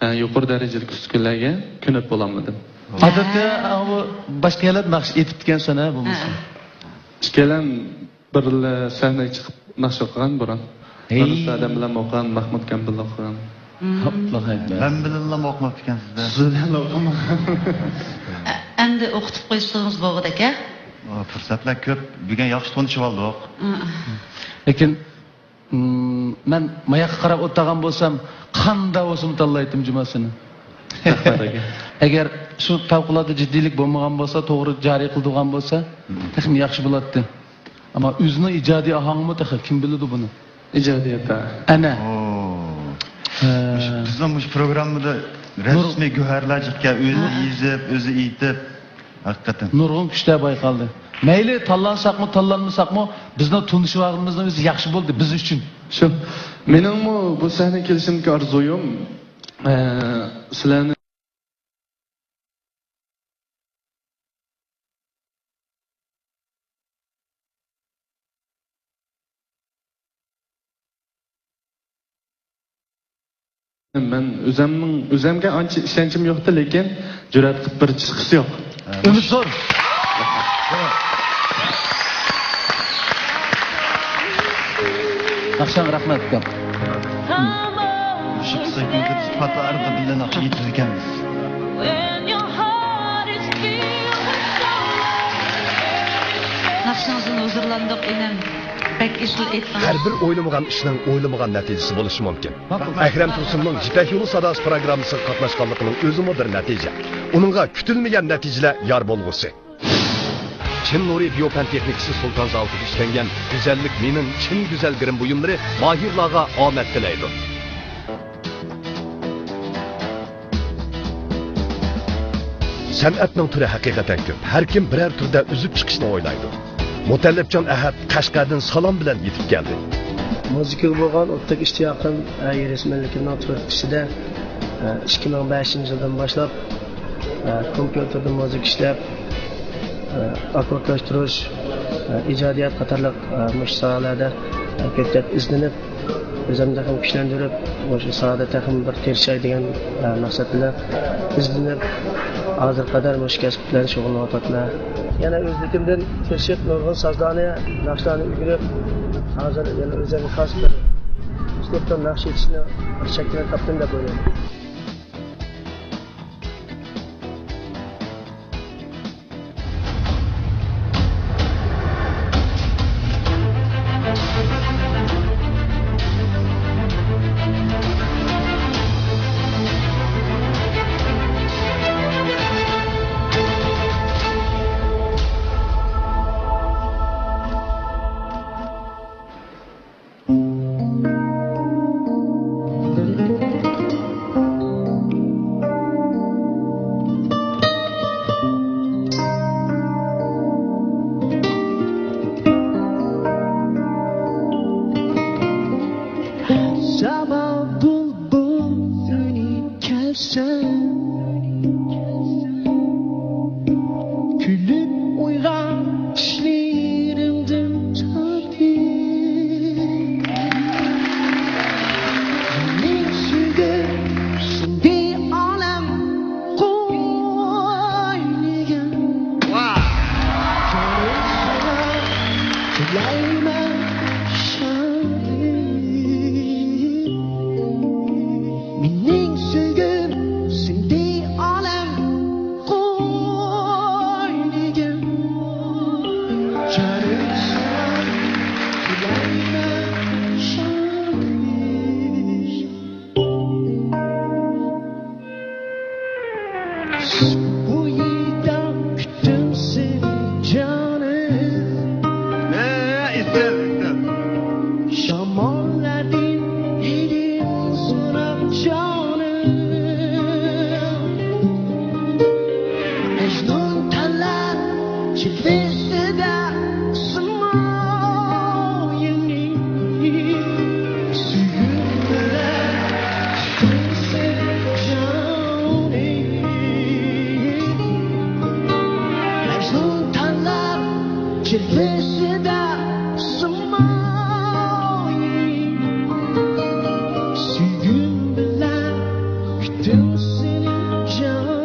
ھە، يۇقىرى دەرىجىلىك ئۈسكۈنىلەرگە كۆنۈپ بولالمىدىم. ئادەتتە، ئاۋۇ باشقا يەرلەردە ناخشا ئېيتىپتىكەنسەن، ھە، بولمىسا؟ ھە. ئىككىيلەن بىرلا سەھنىگە چىقىپ ناخشا ئوقۇغان بۇرۇن. ھېي. يۇنۇس ئادەم بىلەن ئوقۇغان، ماھمۇت كەم بىلەن ئوقۇغان. مم. ئاپلا ھەيدە. مەن بىلەنلا ئوقۇماپتىكەنسىز-دە. سىز بىلەنلا ئوقۇماپتىكەنسىز. ئە-، ئەمدى ئوقۇتۇپ قويسىڭىز بولغۇدەك-ە؟ ئۇ پۇرسەتلەر كۆپ. بۈگۈن ياخشى تونۇشۇۋالدۇق. ئا، ئا. لېكىن، مم، مەن ماياققا قاراپ ئولتۇرغان بولسام، قانداق بولسىمۇ تاللايتتىم جۇماسىنى. رەھمەت ئاكا. ئەگەر شۇ پەۋقۇلئاددە جىددىيلىك بولمىغان بولسا، توغرا جارى قىلىدىغان بولسا، مم. تېخىمۇ ياخشى بولاتتى. ئەمما ئۆزىنىڭ ئىجادىي ئاھاڭىمۇ تېخى كىم بىلىدۇ بۇنى؟ ئىجادىيەت، ھە. ئەنە. ئو. ھە. مۇشۇ، بىزنىڭ مۇشۇ پروگراممىدا رەسمىي گۆھەرلەر چىققان، ئۆزى ھە. يېزىپ، ئۆزى ئېيتىپ، ھەقىقەتەن. نۇرغۇن كۈچلەر بايقالدى. مەيلى، تاللانساقمۇ، تاللانمىساقمۇ، بىزنىڭ تونۇشۇۋالغىنىمىزنىڭ ئۆزى ياخشى بولدى بىز ئۈچۈن. شۇ. مېنىڭمۇ بۇ سەھنىگە كېلىشىمدىكى ئارزۇيۇم، ئە، سىلەرنى مەن ئۆزەمنىڭ، ئۆزەمگە ئانچە ئىشەنچىم يوقتى، لېكىن جۈرئەت قىلىپ بىر چىقىشى يوق. ئۈمىد زور. ياخشى، رەھمەت، ئۇكام. مۇشۇ قىسقا كۈندە بىز پات ئارىدا بىللە ناخشا ئېيتىدىكەنمىز. ناخشىڭىزدىن ھۇزۇرلاندۇق، ئىنىم. بەك ئېسىل ئېيتتىڭىز. ھەر بىر ئويلىمىغان ئىشنىڭ ئويلىمىغان نەتىجىسى بولۇشى مۇمكىن. ئەكرەم تۇرسۇننىڭ يىپەك يولى ساداسى پروگراممىسىغا قاتناشقانلىقىنىڭ ئۆزىمۇ بىر نەتىجە. ئۇنىڭغا كۈتۈلمىگەن نەتىجىلەر يار بولغۇسى. چىن نۇرى بىيو پەن تېخنىكىسى سۇلتان زاۋۇتىدا ئىشلەنگەن گۈزەللىك مېنىڭ چىن گۈزەل گىرىم بۇيۇملىرى ماھىرلارغا ئامەت تىلەيدۇ. سەنئەتنىڭ تۈرى ھەقىقەتەن كۆپ. ھەر كىم بىرەر تۈردە ئۈزۈپ چىقىشنى ئويلايدۇ. مۇتەللىپجان ئەھەت قەشقەردىن سالام بىلەن يېتىپ كەلدى. مۇزىكىگە بولغان ئوتتەك ئىشتىياقىم، ئە، يېرىم مىللىتىمنىڭ تۈرتكىسىدە، ئە، ئىككى مىڭ بەشىنچى يىلدىن باشلاپ، ئە، كومپيۇتېردا مۇزىكا ئىشلەپ، ئە، ئاكوردلاشتۇرۇش، ئە، ئىجادىيەت قاتارلىق، ئە، مۇشۇ ساھەلەردە، ئە، كۆپرەك ئىزدىنىپ، ئۆزۈمنى تېخىمۇ كۈچلەندۈرۈپ، مۇشۇ ساھەدە تېخىمۇ بىر تىرىشاي دېگەن، ئە، مەقسەت بىلەن ئىزدىنىپ، ھازىرغا قەدەر مۇشۇ كەسىپ بىلەن شۇغۇللىنىۋاتىمەن. يەنە ئۆزلۈكۈمدىن تىرىشىپ، نۇرغۇن سازلارنى، ناخشىلارنى ئۆگىنىپ، ھازىر يەنە ئۆزۈمگە خاس بىر ئۇسلۇبتا ناخشا ئېيتىشنى بىر شەكىللىنىپ تاپتىم دەپ ئويلايمەن. بىزدە سىمايىلنى سۆيگۈ بىلەن كۈتىمىز جانىم. مەجنۇن تەڭلەپ جىلۋىسىدە سىمايىلنى سۆيگۈم بىلەن كۈتىمىز سېنى جانىم.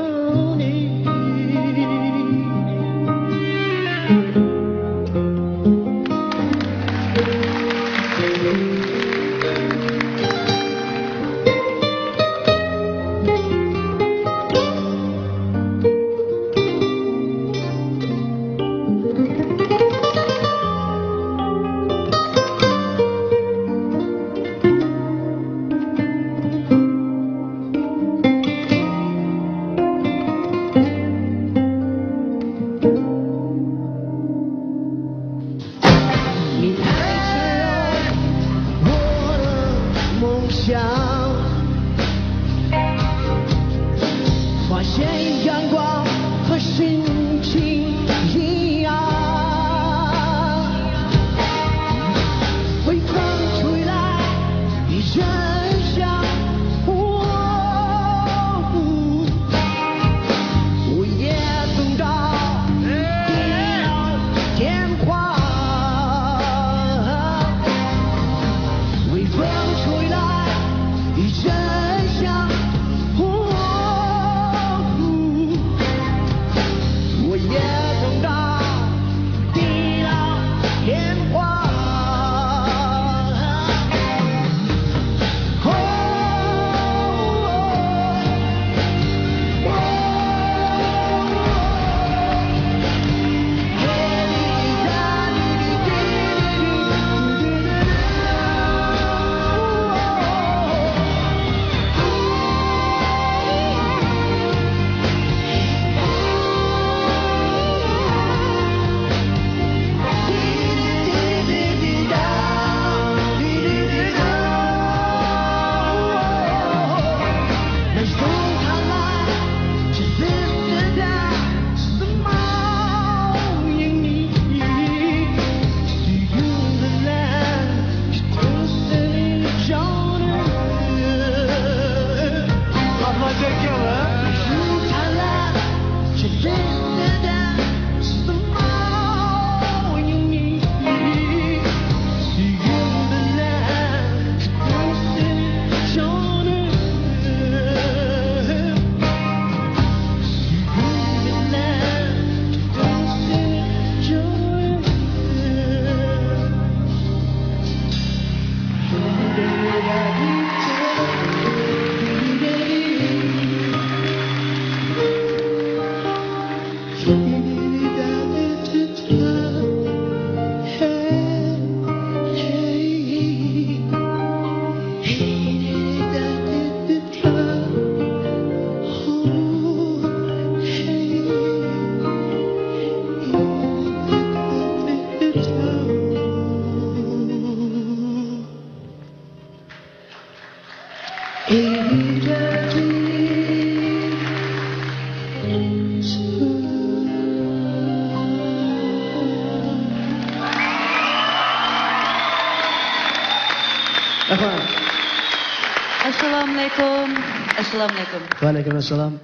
ئەسسالامۇئەلەيكۇم. ئەسسالامۇئەلەيكۇم. ۋەئەلەيكۇم ئەسسالام.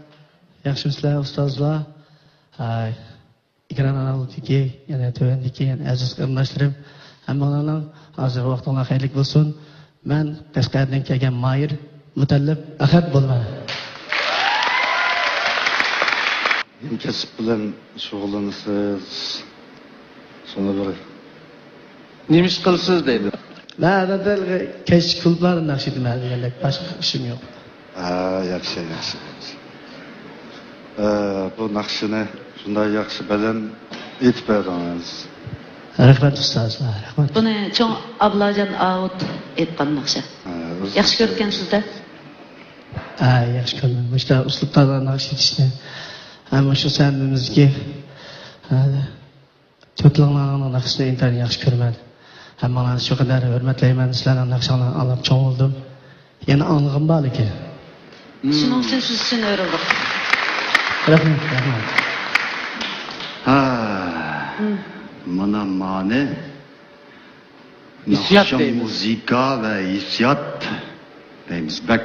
ياخشىمۇسىلەر ئۇستازلار؟ ھاي. ئېكران ئارىلىقىدىكى، يەنە تۆۋەندىكى، يەنە ئەزىز قېرىنداشلىرىم، ھەممىڭلارنىڭ ھازىرقى ۋاقتىڭلار خەيرلىك بولسۇن. مەن قەشقەردىن كەلگەن ماھىر مۇتەللىپ ئەخەت بولىمەن. نېمە كەسىپ بىلەن شۇغۇللىنىسىز؟ شۇنى بىر نېمە ئىش قىلىسىز دەيدۇ. مەن ئادەتتە كەچ كۇلۇبلاردا ناخشا ئېيتىمەن دېگەندەك، باشقا ئىشىم يوق. ھە، ياخشى، ياخشى، ياخشى. ئە، بۇ ناخشىنى شۇنداق ياخشى بەلەن ئېيتىپ بەردىڭىز. رەھمەت ئۇستاز، رەھمەت. بۇنى چوڭ ئابلاجان ئاۋۇت ئېيتقان ناخشا. ھە، ياخشى كۆرىدىكەنسىز-دە؟ ھە، ياخشى كۆرىمەن. مۇشۇنداق ئۇسلۇبتا ناخشا ئېيتىشنى. ھە، مۇشۇ سەھنىمىزدىكى، ھە، تۆتلىڭلارنىڭ ناخشىسىنى ئىنتايىن ياخشى كۆرىمەن. ھەممىڭلارنى شۇ قەدەر ھۆرمەتلەيمەن، سىلەرنىڭ ناخشاڭلارنى ئاڭلاپ چوڭ بولدۇم. يەنە ئاڭلىغۇم بار لېكىن. شۇنىڭ ئۈچۈن سىز ئۈچۈن ئۆرۈلدۇق. رەھمەت، رەھمەت. ھا. مانا مانى. ھېسسىيات ناخشا، دەيمىز. مۇزىكا ۋە ھېسسىيات دەيمىز. بەك،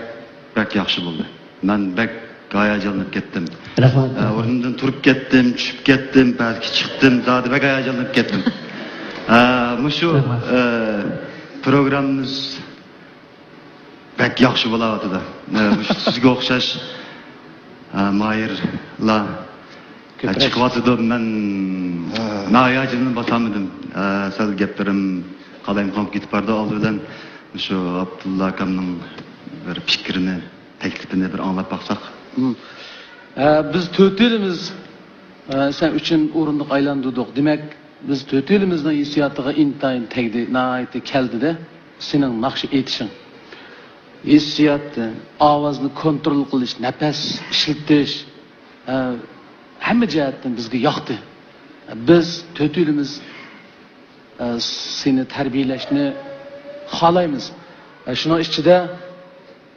بەك ياخشى بولدى. مەن بەك ھاياجانلىنىپ كەتتىم. رەھمەت. ئە، ئورنۇمدىن تۇرۇپ كەتتىم، چۈشۈپ كەتتىم، پەسكە چىقتىم، زادى بەك ھاياجانلىنىپ كەتتىم. ئە، مۇشۇ، رەھمەت. ئە، پروگراممىمىز بەك ياخشى بولاۋاتىدۇ. ئە، مۇشۇ سىزگە ئوخشاش، ئە، ماھىرلار، ئە، كۆپرەك. چىقىۋاتىدۇ. مەن ھە. ناھايىتى ھاياجىنىمنى باسالمىدىم. ئە، سەل گەپلىرىم قالايمىقان كېتىپ بارىدۇ. ئالدى بىلەن مۇشۇ ئابدۇللا ئاكامنىڭ بىر پىكرىنى، تەكلىپىنى بىر ئاڭلاپ باقساق. مم. ئە، بىز تۆتىيلىمىز، ئە، سەن ئۈچىنچى ئورۇنلۇق ئايلاندۇردۇق. دېمەك، بىز تۆتىيلىمىزنىڭ ھېسسىياتىغا ئىنتايىن تەگدى، ناھايىتى كەلدىدە. سېنىڭ ناخشا ئېيتىشىڭ، ھېسسىيات، ئاۋازنى كونترول قىلىش، نەپەس ئىشلىتىش، ئە، ھەممە جەھەتتىن بىزگە ياقتى. بىز تۆتىيلىمىز، ئە، سېنى تەربىيەلەشنى خالايمىز. ئە، شۇنىڭ ئىچىدە،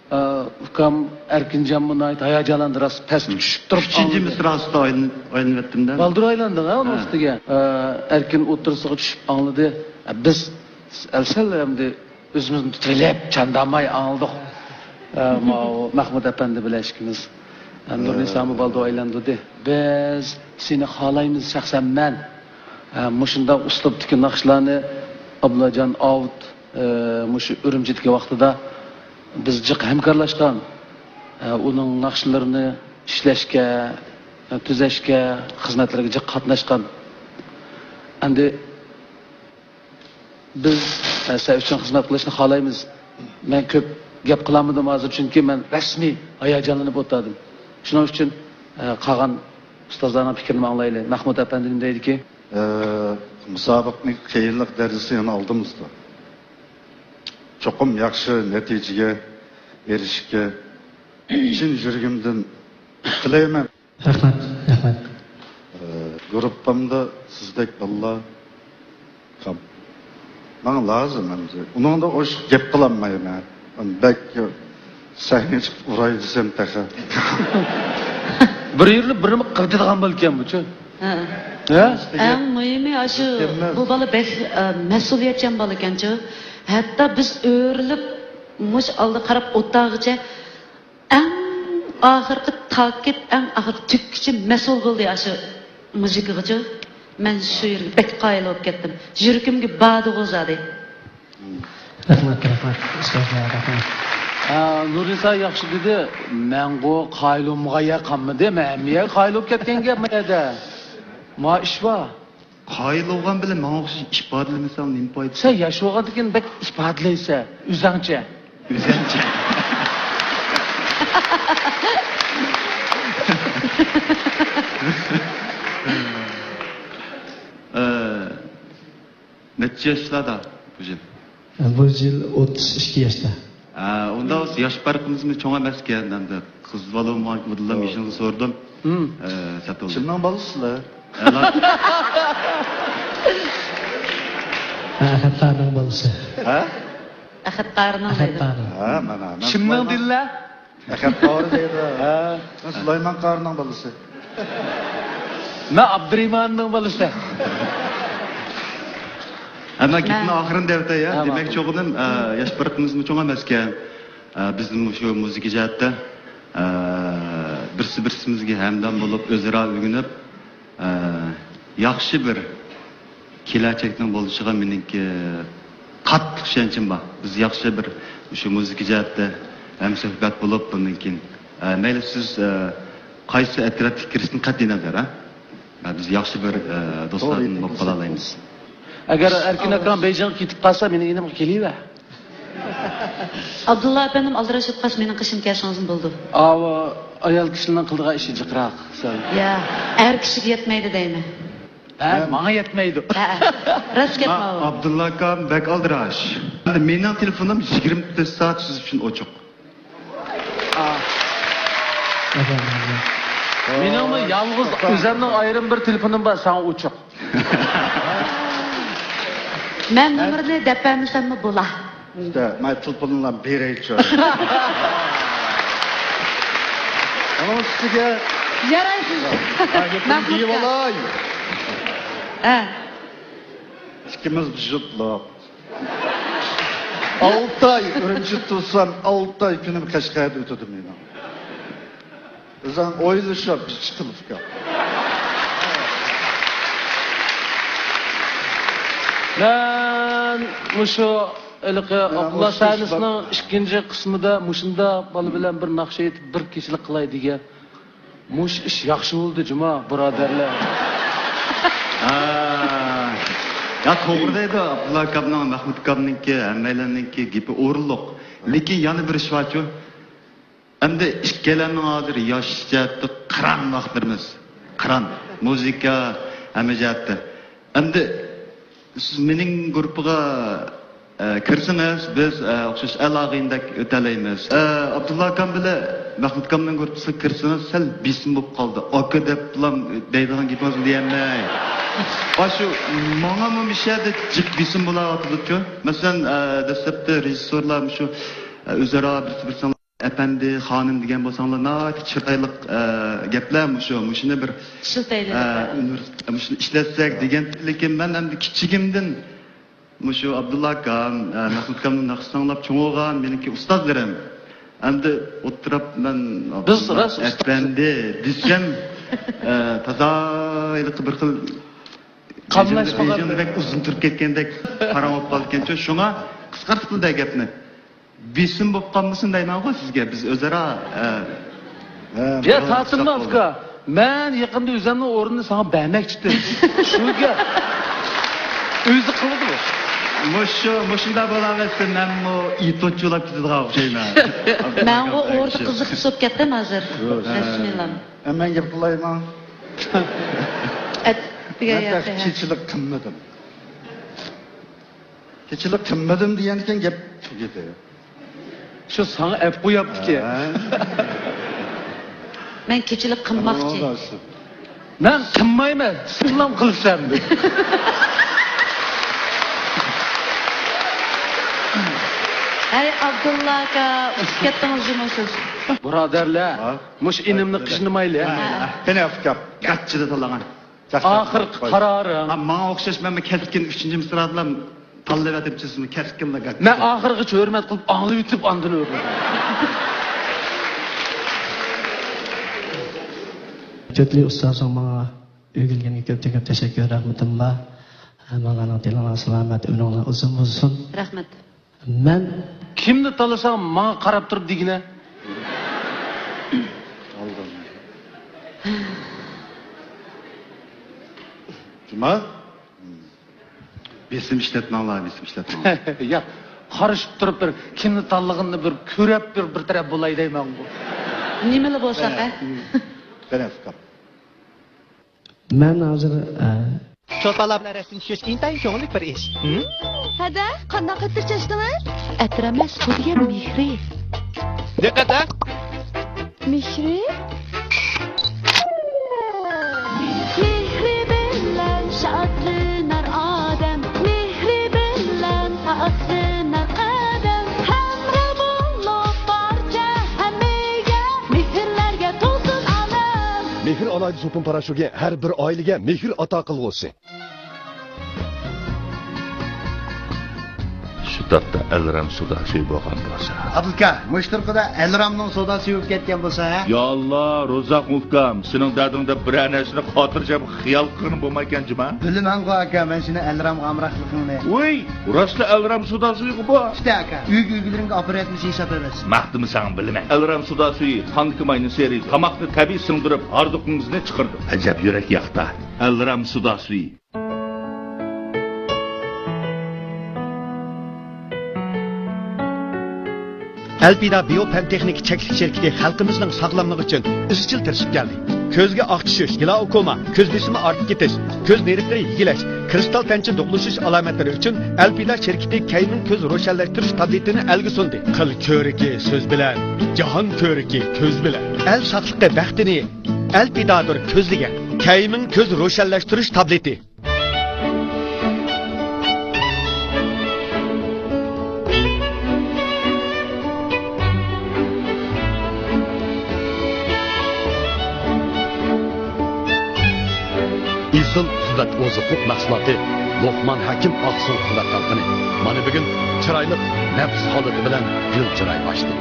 ئە، ئۇكام ئەركىنجانمۇ ناھايىتى ھاياجانلاندى، راست پەسكە چۈشۈپ تۇرۇپ ئۈچىنچى ئاڭلىدى. مىسراسىدا ئايلىنىپ، ئايلىنىۋەتتىم-دە. بالدۇر ئايلاندىڭ-ھە ئۇنىڭ ھە. ئۈستىگە. ئە، ئەركىن ئوتتۇرىسىغا چۈشۈپ ئاڭلىدى. ئە، بىز سەل-سەل ئەمدى ئۆزىمىزنى تۇتۇۋېلىپ، چانداماي ئاڭلىدۇق. ئە، ماۋۇ مەھمۇد ئەپەندى بىلەن ئىككىمىز. ئە، نۇرنىسامۇ بالدۇر ئايلاندۇردى. بىز سېنى خالايمىز، شەخسەن مەن. ئە، مۇشۇنداق ئۇسلۇبتىكى ناخشىلارنى ئابدۇللاجان ئاۋۇت، ئە، مۇشۇ ئۈرۈمچىدىكى ۋاقتىدا بىز جىق ھەمكارلاشقان. ئە، ئۇنىڭ ناخشىلىرىنى ئىشلەشكە، ئە، تۈزەشكە، خىزمەتلىرىگە جىق قاتناشقان. ئەمدى بىز، ئە، سەن ئۈچۈن خىزمەت قىلىشنى خالايمىز. مەن كۆپ گەپ قىلالمىدىم ھازىر، چۈنكى مەن رەسمىي ھاياجانلىنىپ ئولتۇردۇم. شۇنىڭ ئۈچۈن، ئە، قالغان ئۇستازلارنىڭ پىكرىنىمۇ ئاڭلايلى. مەھمۇد ئەپەندى نېمە دەيدىكى؟ ئە، مۇسابىقىنىڭ قىيىنلىق دەرىجىسى يەنە ئالدىمىزدا. چوقۇم ياخشى نەتىجىگە ئېرىشىشكە چىن يۈرىكىمدىن تىلەيمەن. رەھمەت، رەھمەت. ئە، گۇرۇپپامدا سىزدەك بالىلار كام. ماڭا لازىم ئەمدى. ئۇنىڭدا ئوشۇق گەپ قىلالمايمەن. بەك سەھنىگە چىقىپ ئۇراي دېسەم تېخى. بىر يۈرۈپ بىرنېمە قىلىدىغان بولكەن بۇچۇ. ھە. ھە؟ ئەڭ مۇھىمى ئاشۇ، بۇ بالا بەك، ئە، مەسئۇلىيەتچان بالا ئىكەنچۇ. ھەتتا بىز ئۆرۈلۈپ مۇش ئالدىغا قاراپ ئولتۇرغىچە ئەڭ ئاخىرقى تاكىت، ئەڭ ئاخىرقى تۈگكىچە مەسئۇل بولدى ئاشۇ مۇزىكىغىچۇ. مەن شۇ يەرگە بەك قايىل بولۇپ كەتتىم. يۈرىكىمگە بارىدىغۇ زادى. رەھمەت، رەھمەت، ئۇستازلار، رەھمەت. ھە، نۇرنىسا ياخشى دېدى. مەنغۇ قايىل بولمىغان يەر قالمىدى. مەن ھەممە يەرگە قايىل بولۇپ كەتكەن گەپ ما يەردە. ما ئىش بار. قايىل بولغان بىلەن ماڭا ئوخشاش ئىپادىلىمىسەڭ نېمە پايدىسى؟ سەن ياش بولغاندىكىن بەك ئىپادىلەيسەن، ئۆزەڭچە. ئۆزەڭچە. ئە، نەچچە ياشلاردا بۇ يىل؟ بۇ يىل ئوتتۇز ئىككى ياشتا. ھە، ئۇنداق بولسا ياش پەرقىمىزمۇ چوڭ ئەمەسكەن، ئەمدى قىز بالا بولمىغان بۇدۇنلا مېشىنىغا سورىدىم. ھىم. ئە، ساتىۋالدى. كىمنىڭ بالىسىلەر؟ ئەلا. ھە، ئەخەت قارىنىڭ بالىسى. ھە؟ ئەخەت قارىنىڭ ئەخەت دەيدۇ. قارى. ھە، مانا، مەن كىمنىڭ سۇلايمان. دېدىلە؟ ئەخەت قارى دەيدۇ. ھە. مەن سۇلايمان قارىنىڭ بالىسى. مەن ئابدۇرېھماننىڭ بالىسى. ئەمما گېپنىڭ ئاخىرىنى دەۋېتەي، يا. ھە، دېمەكچى ماقۇل. بولغىنىم، ئە، ياش پەرقىمىزمۇ چوڭ ئەمەسكەن. ئە، بىزمۇ شۇ مۇزىكا جەھەتتە، ئە، بىرسى بىرسىمىزگە ھەمدەم بولۇپ، ئۆزئارا ئۆگىنىپ، ئە، ياخشى بىر كېلەچەكنىڭ بولۇشىغا مېنىڭكى قاتتىق ئىشەنچىم بار. بىز ياخشى بىر شۇ مۇزىكا جەھەتتە ھەمسۆھبەت بولۇپ، بۇندىن كېيىن، ئە، مەيلى سىز، ئە، قايسى ئەترەتكە كىرىشتىن قەتئىينەزەر، ھە؟ ئە، بىز ياخشى بىر، ئە، دوستلاردىن بولۇپ قالالايمىز. ئەگەر ئەركىن ئاكام بېيجىڭغا كېتىپ قالسا، مېنىڭ يېنىمغا كېلىۋەر. ئابدۇللا ئەپەندىم ئالدىراش بولۇپ قالسا، مېنىڭ قېشىمغا كەلسىڭىزمۇ بولىدۇ. ئاۋۇ ئايال كىشىنىڭ قىلىدىغان ئىشى جىقراق، سەل. يا، ئەر كىشىگە يەتمەيدۇ دەيمەن. ھە، ماڭا يەتمەيدۇ. ھە، راست گەپ ماۋۇ. ئابدۇللا ئاكام بەك ئالدىراش. مېنىڭ تېلېفونۇم يىگىرمە تۆت سائەت سىز ئۈچۈن ئوچۇق. مېنىڭمۇ يالغۇز ئۆزۈمنىڭ ئايرىم بىر تېلېفونۇم بار، ساڭا ئوچۇق. مەن نومۇرنى دەپ بەرمىسەممۇ بولا. ئىشتە، مانا تېلېفونۇڭلارنى بېرەيچۇ. ئۇنىڭ ئۈستىگە يارايسىز. مەھمۇدكا. ھە. ئىككىمىز بىر جۇتلۇق. ئالتە ئاي ئۈرۈمچىدە تۇرسام، ئالتە ئاي كۈنۈم قەشقەردە ئۆتىدۇ مېنىڭ. ئۆزۈڭ ئويلىشىپ بىر چىقىلىپ كەل. مەن مۇشۇ ھېلىقى يا، ئابدۇللا مۇشۇ سەھنىسىنىڭ ئىككىنچى قىسمىدا مۇشۇنداق بالا بىلەن بىر ناخشا ئېيتىپ، بىر كېچىلىك قىلاي دېگەن. مۇشۇ ئىش ياخشى بولدى جۇما، بۇرادەرلەر. ھە. يا، توغرا دەيدۇ، ئابدۇللا ئاكامنىڭ، مەھمۇت ئاكامنىڭكى، ھەممەيلەننىڭكى گېپى ئورۇنلۇق. لېكىن يەنە بىر ئىش بارچۇ. ئەمدى ئىككىيلەننىڭ ھازىر ياش جەھەتتە قىران ۋاقىتلىرىمىز. قىران. مۇزىكا، ھەممە جەھەتتە. ئەمدى سىز مېنىڭ گۇرۇپپىغا، ئە، كىرسىڭىز، بىز، ئە، ئوخشاش ئەل-ئاغىنىدەك ئۆتەلەيمىز. ئە، ئابدۇللا ئاكام بىلەن مەھمۇت ئاكامنىڭ گۇرۇپپىسىغا كىرسىڭىز، سەل بېسىم بولۇپ قالدى. ئاكا دەپلا دەيدىغان گېپىڭىزنى دېيەلمەي. ئاشۇ ماڭىمۇ مۇشۇ يەردە جىق بېسىم بولاۋاتىدۇچۇ. مەسىلەن، ئە، دەسلەپتە رېژىسسورلار مۇشۇ، ئە، ئۆزئارا بىرسى-بىرسىنىڭ ئەپەندى، خانىم دېگەن بولساڭلار، ناھايىتى چىرايلىق، ئە، گەپلەر مۇشۇ، مۇشۇنى بىر، ئىشلىتەيلى ئە، دەپ. ئۇنىۋېرس-، مۇشۇنى ئىشلەتسەك دېگەن. لېكىن مەن ئەمدى كىچىكىمدىن مۇشۇ ئابدۇللا ئاكام، ئە، مەھمۇت ئاكامنىڭ ناخشىسىنى ئاڭلاپ چوڭ بولغان مېنىڭكى ئۇستازلىرىم. ئەمدى ئولتۇرۇپ مەن بىز ئابدۇللا راست ئۇستاز. ئەپەندى دېسەم، ئە، تازا ھېلىقى بىر خىل قاملاشمىغان. ھېجىڭ بەك ئۇزۇن تۇرۇپ كەتكەندەك پاراڭ بولۇپ قالىدىكەنچۇ. شۇڭا قىسقارتىپ دە گەپنى. بېسىم بولۇپ قالمىسۇن دەيمەنغۇ سىزگە، بىز ئۆزئارا، ئە، ھە، يا، تارتىنما، ئۇكا. مەن يېقىندا ئۆزۈمنىڭ ئورنىنى ساڭا بەرمەكچىدىم. شۇ گەپ. ئۆزى قىلىدۇ. مۇشۇ، مۇشۇنداق بولاۋەرسە مەنمۇ ئېتوتچۇلاپ كېتىدىغان ئوخشايمەن. مەنغۇ ئوردا قىزىق بولۇپ كەتتىم ھازىر. ھە. بىسمىللا. ئە، مەن گەپ قىلايمۇ؟ ئەت-، يا، مەن يا، تېخى يا. كېچىلىك قىلمىدىم. كېچىلىك قىلمىدىم دېگەنكەن گەپ تۈگىدى. شۇ ساڭا ئەپ قوياپتىكەن. ھە. مەن كېچىلىك قىلماقچى. ئۇ نەرسە. مەن قىلمايمەن، سىڭلىم قىلسام دېدى. ھەي، ئابدۇللا ئاكا، ئۇچۇپ كەتتىڭىز جۇمۇ سىز. بۇرادەرلەر، ھە؟ مۇشۇ ئىنىمنى قىينىمايلى. ھە، ھە. قېنى، ئۇكام، گاچچىدا تاللىغان. ئاخىرقى قارارىڭ. ھە، ماڭا ئوخشاش، مەنمۇ كەسكىن ئۈچىنچى مىسرادىلا تاللىۋېتىپچىسىزمۇ، كەسكىنلا گاچچىدا. مەن ئاخىرغىچە ھۆرمەت قىلىپ ئاڭلىۋېتىپ ئاندىن ئۆرلىدىم. كۆتلى ئۇستازىڭ ماڭا ئۆگىلىگەنگە كۆپتىن كۆپ تەشەككۈر، رەھمىتىم بار. ھەممىڭلارنىڭ تېنىڭلار سالامەت، ئۆمرۈڭلار ئۇزۇن بولسۇن. رەھمەت. مەن كىمنى تاللىساڭ ماڭا قاراپ تۇرۇپ دېگىنە. جۇما؟ بېسىم ئىشلەتمەڭلار، بېسىم ئىشلەتمەڭلار. ياق، قارىشىپ تۇرۇپ بىر كىمنى تاللىغىنىنى بىر كۆرۈپ بىر، بىر تەرەپ بولاي دەيمەنغۇ. نېمىلا بولساق، ھە؟ قېنى، ئۇكام. مەن ھازىر، ئە، چولپانلار بىلەن رەسىم چۈشۈرۈش ئىنتايىن كۆڭۈللۈك بىر ئىش. ھە؟ ھەدە، قانداق ئەتىر چاچتىڭىز؟ ئەتىر ئەمەس، بۇ دېگەن مېھرى. دىققەت، ھە؟ مېھرى؟ مېھرى بىلەن شادلىنار ئادەم، مېھرى بىلەن شادلىنار ئادەم. ھەمراھ بولۇپ بارچە ھەممىگە، مېھىرلەرگە تولسۇن ئالەم. مېھىر ئالاھىدە سوپۇن پاراشوكى ھەر بىر ئائىلىگە مېھىر ئاتا قىلغۇسى. شۇ تاپتا ئەلرام سودا سۈيى بولغان بولسا. ئابلىكا، مۇشۇ تۇرقىدا ئەلرامنىڭ سودا سۈيى بولۇپ كەتكەن بولسا، ھە؟ يا ئاللا، روزاق ئۇكام، سېنىڭ دەردىڭدە بىرەر نەرسىنى خاتىرجەم خىيال قىلغىنىم بولمايكەن جۇما؟ بىلىمەنغۇ ئاكا، مەن سېنىڭ ئەلرامغا ئامراقلىقىڭنى. ۋوي، راستلا ئەلرام سودا سۈيىغۇ بۇ؟ ئىشتە ئاكا، ئۆيگە ئۆيگىلىرىڭگە ئاپىرىۋەتمىسە ھېساب ئەمەس. ماقتىمىساڭ بىلىمەن. ئەلرام سودا سۈيى، قاندىكى ماينى سېرى، تاماقنى تەبىئىي سىڭدۈرۈپ، ھاردۇقىڭىزنى چىقىرىدۇ. ئەجەب يۈرەك ياقتا. ئەلرام سودا سۈيى. ئەلپىدا بىيو پەن تېخنىكا چەكلىك شىركىتى خەلقىمىزنىڭ ساغلاملىقى ئۈچۈن ئىزچىل تىرىشىپ كەلدى. كۆزگە ئاق چۈشۈش، گلاوكوما، كۆز بېسىمى ئارتىپ كېتىش، كۆز نېرىكلىرى يېگىلەش، كىرىستال تەنچە دۇغلىشىش ئالامەتلىرى ئۈچۈن ئەلپىدا شىركىتى كەيمىڭ كۆز روشەنلەشتۈرۈش تابلېتىنى ئەلگە سۇندى. قىل كۆركى سۆز بىلەن، جاھان كۆركى كۆز بىلەن. ئەل ساقلىقى بەختىنى ئەلپىدادۇر كۆزلىگەن. كەيمىڭ كۆز روشەنلەشتۈرۈش تابلېتى. ئېسىل ئوزۇقلۇق مەھسۇلاتى لوقمان ھەكىم ئاقسۇ قۇۋۋەت تالقىنى مانا بۈگۈن چىرايلىق نەپىس ھالىتى بىلەن گۈل چىراي ئاچتى.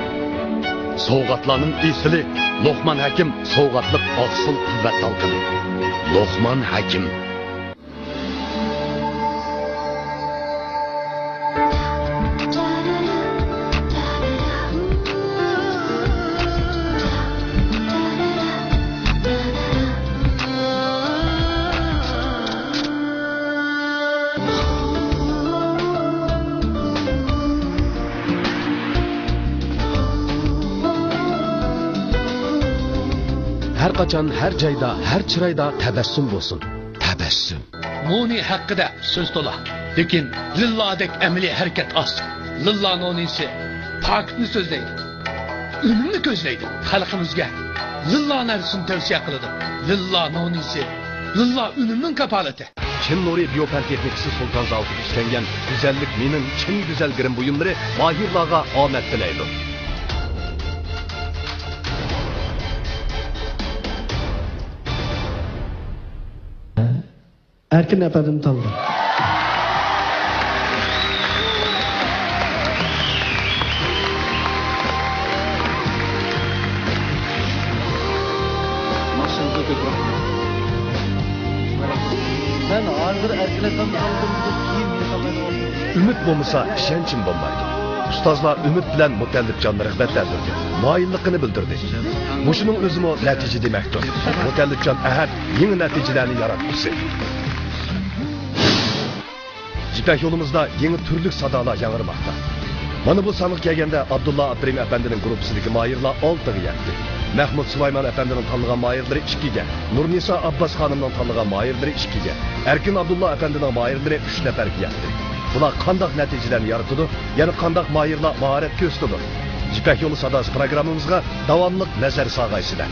سوۋغاتلارنىڭ ئېسىلى لوقمان ھەكىم سوۋغاتلىق ئاقسۇ قۇۋۋەت تالقىنى. لوقمان ھەكىم. ھەر قاچان، ھەر جايدا، ھەر چىرايدا تەبەسسۇم بولسۇن. تەبەسسۇم. نونى ھەققىدە سۆز تولا، لېكىن لىللادەك ئەمەلىي ھەرىكەت ئاز. لىللا نونىسى پاكىتنى سۆزلەيدۇ، ئۈنۈمنى كۆزلەيدۇ. خەلقىمىزگە لىللا نەرسىنى تەۋسىيە قىلىدۇ. لىللا نونىسى، لىللا ئۈنۈمنىڭ كاپالىتى. چىن نۇرى بىيو پەن تېخنىكىسى سۇلتان زاۋۇتىدا ئىشلەنگەن گۈزەللىك مېنىڭ چىن گۈزەل گىرىم بۇيۇملىرى ماھىرلارغا ئامەت تىلەيدۇ. ئەركىن ئەپەندىم تاللىدى. مەن ھازىر ئەركىن ئەپەندىم تاللىدىم، كېيىن مېنى تاللايدىغان. ئۈمىد بولمىسا، ئىشەنچمۇ بولمايدۇ. ئۇستازلار ئۈمىد بىلەن مۇتەللىپجاننى رىغبەتلەندۈردى، مايىللىقىنى بىلدۈردى. مۇشۇنىڭ ئۆزىمۇ نەتىجە دېمەكتۇر. مۇتەللىپجان ئەھەت يېڭى نەتىجىلەرنى ياراتقۇسى. يىپەك يولىمىزدا يېڭى تۈرلۈك سادالار ياڭرىماقتا. مانا بۇ سانغا كەلگەندە، ئابدۇللا ئابدۇرېھىم ئەپەندىنىڭ گۇرۇپپىسىدىكى ماھىرلار ئالتىگە يەتتى. مەھمۇد سۇلايمان ئەپەندىنىڭ تاللىغان ماھىرلىرى ئىككىگە، نۇرنىسا ئابباس خانىمنىڭ تاللىغان ماھىرلىرى ئىككىگە، ئەركىن ئابدۇللا ئەپەندىنىڭ ماھىرلىرى ئۈچ نەپەرگە يەتتى. بۇلار قانداق نەتىجىلەرنى يارىتىدۇ؟ يەنە قانداق ماھىرلار ماھارەت كۆرسىتىدۇ؟ يىپەك يولى ساداسى پروگراممىمىزغا داۋاملىق نەزەر سالغايسىلەر.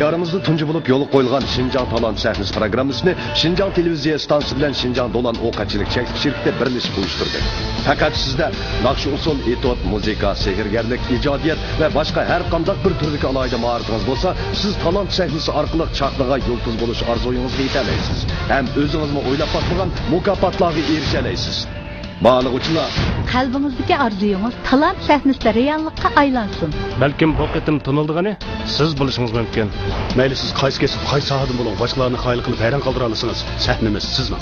دىيارىمىزدا تۇنجى بولۇپ يولغا قويۇلغان شىنجاڭ تالانت سەھنىسى پروگراممىسىنى شىنجاڭ تېلېۋىزىيە ئىستانسىسى بىلەن شىنجاڭ دولان ئوقەتچىلىك چەكلىك شىركىتى بىرلىشىپ ئۇيۇشتۇردى. پەقەت سىزدە ناخشا-ئۇسسۇل، ئېتيۇد، مۇزىكا، سېھىرگەرلىك، ئىجادىيەت ۋە باشقا ھەر قانداق بىر تۈردىكى ئالاھىدە ماھارىتىڭىز بولسا، سىز تالانت سەھنىسى ئارقىلىق چاقنىغان يۇلتۇز بولۇش ئارزۇيىڭىزغا يېتەلەيسىز ھەم ئۆزىڭىزمۇ ئويلاپ باقمىغان مۇكاپاتلارغا ئېرىشەلەيسىز. باھالىغۇچىلار! قەلبىڭىزدىكى ئارزۇيىڭىز تالانت سەھنىسىدە رېئاللىققا ئايلانسۇن! بەلكىم بۇ قېتىم تونۇلىدىغىنى سىز بولۇشىڭىز مۇمكىن. مەيلى سىز قايسى كەسىپ، قايسى ساھەدىن بولۇڭ، باشقىلارنى قايىل قىلىپ ھەيران قالدۇرالىسىڭىز، سەھنىمىز سىزنىڭ.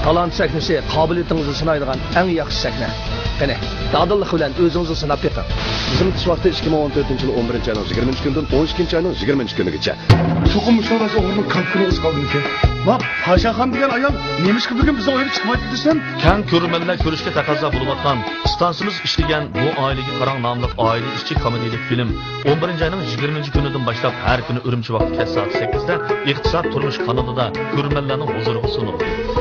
تالانت سەھنىسى، قابىلىيىتىڭىزنى سىنايدىغان ئەڭ ياخشى سەھنە. قېنى، دادىللىق بىلەن ئۆزىڭىزنى سىناپ بېقىڭ. خىزمەت ئىش ۋاقتى ئىككى مىڭ ئون تۆتىنچى يىل ئون بىرىنچى ئاينىڭ يىگىرمىنچى كۈنىدىن ئون ئىككىنچى ئاينىڭ يىگىرمىنچى كۈنىگىچە. چوقۇم مۇشۇنىڭ باشقا ئوغرىنىڭ كالپۇكىنى ئۆزى قالدىمىكىن؟ ۋاھ، پاشاخان دېگەن ئايال نېمىشقا بۈگۈن بىزنىڭ ئۆيگە چىقمايدۇ دېسەم؟ كەڭ كۆرۈرمەنلەر كۆرۈشكە تەقەززا بولۇۋاتقان ئىستانسىمىز ئىشلىگەن بۇ ئائىلىگە قاراڭ ناملىق ئائىلە ئىچى كومېدىيىلىك فىلىم ئون بىرىنچى ئاينىڭ يىگىرمىنچى كۈنىدىن باشلاپ ھەر كۈنى ئۈرۈمچى ۋاقتى كەچ سائەت سەككىزدە ئىقتىساد تۇرمۇش قانىلىدا كۆرۈرمەنلەرنىڭ ھۇزۇرىغا سۇنۇلدى.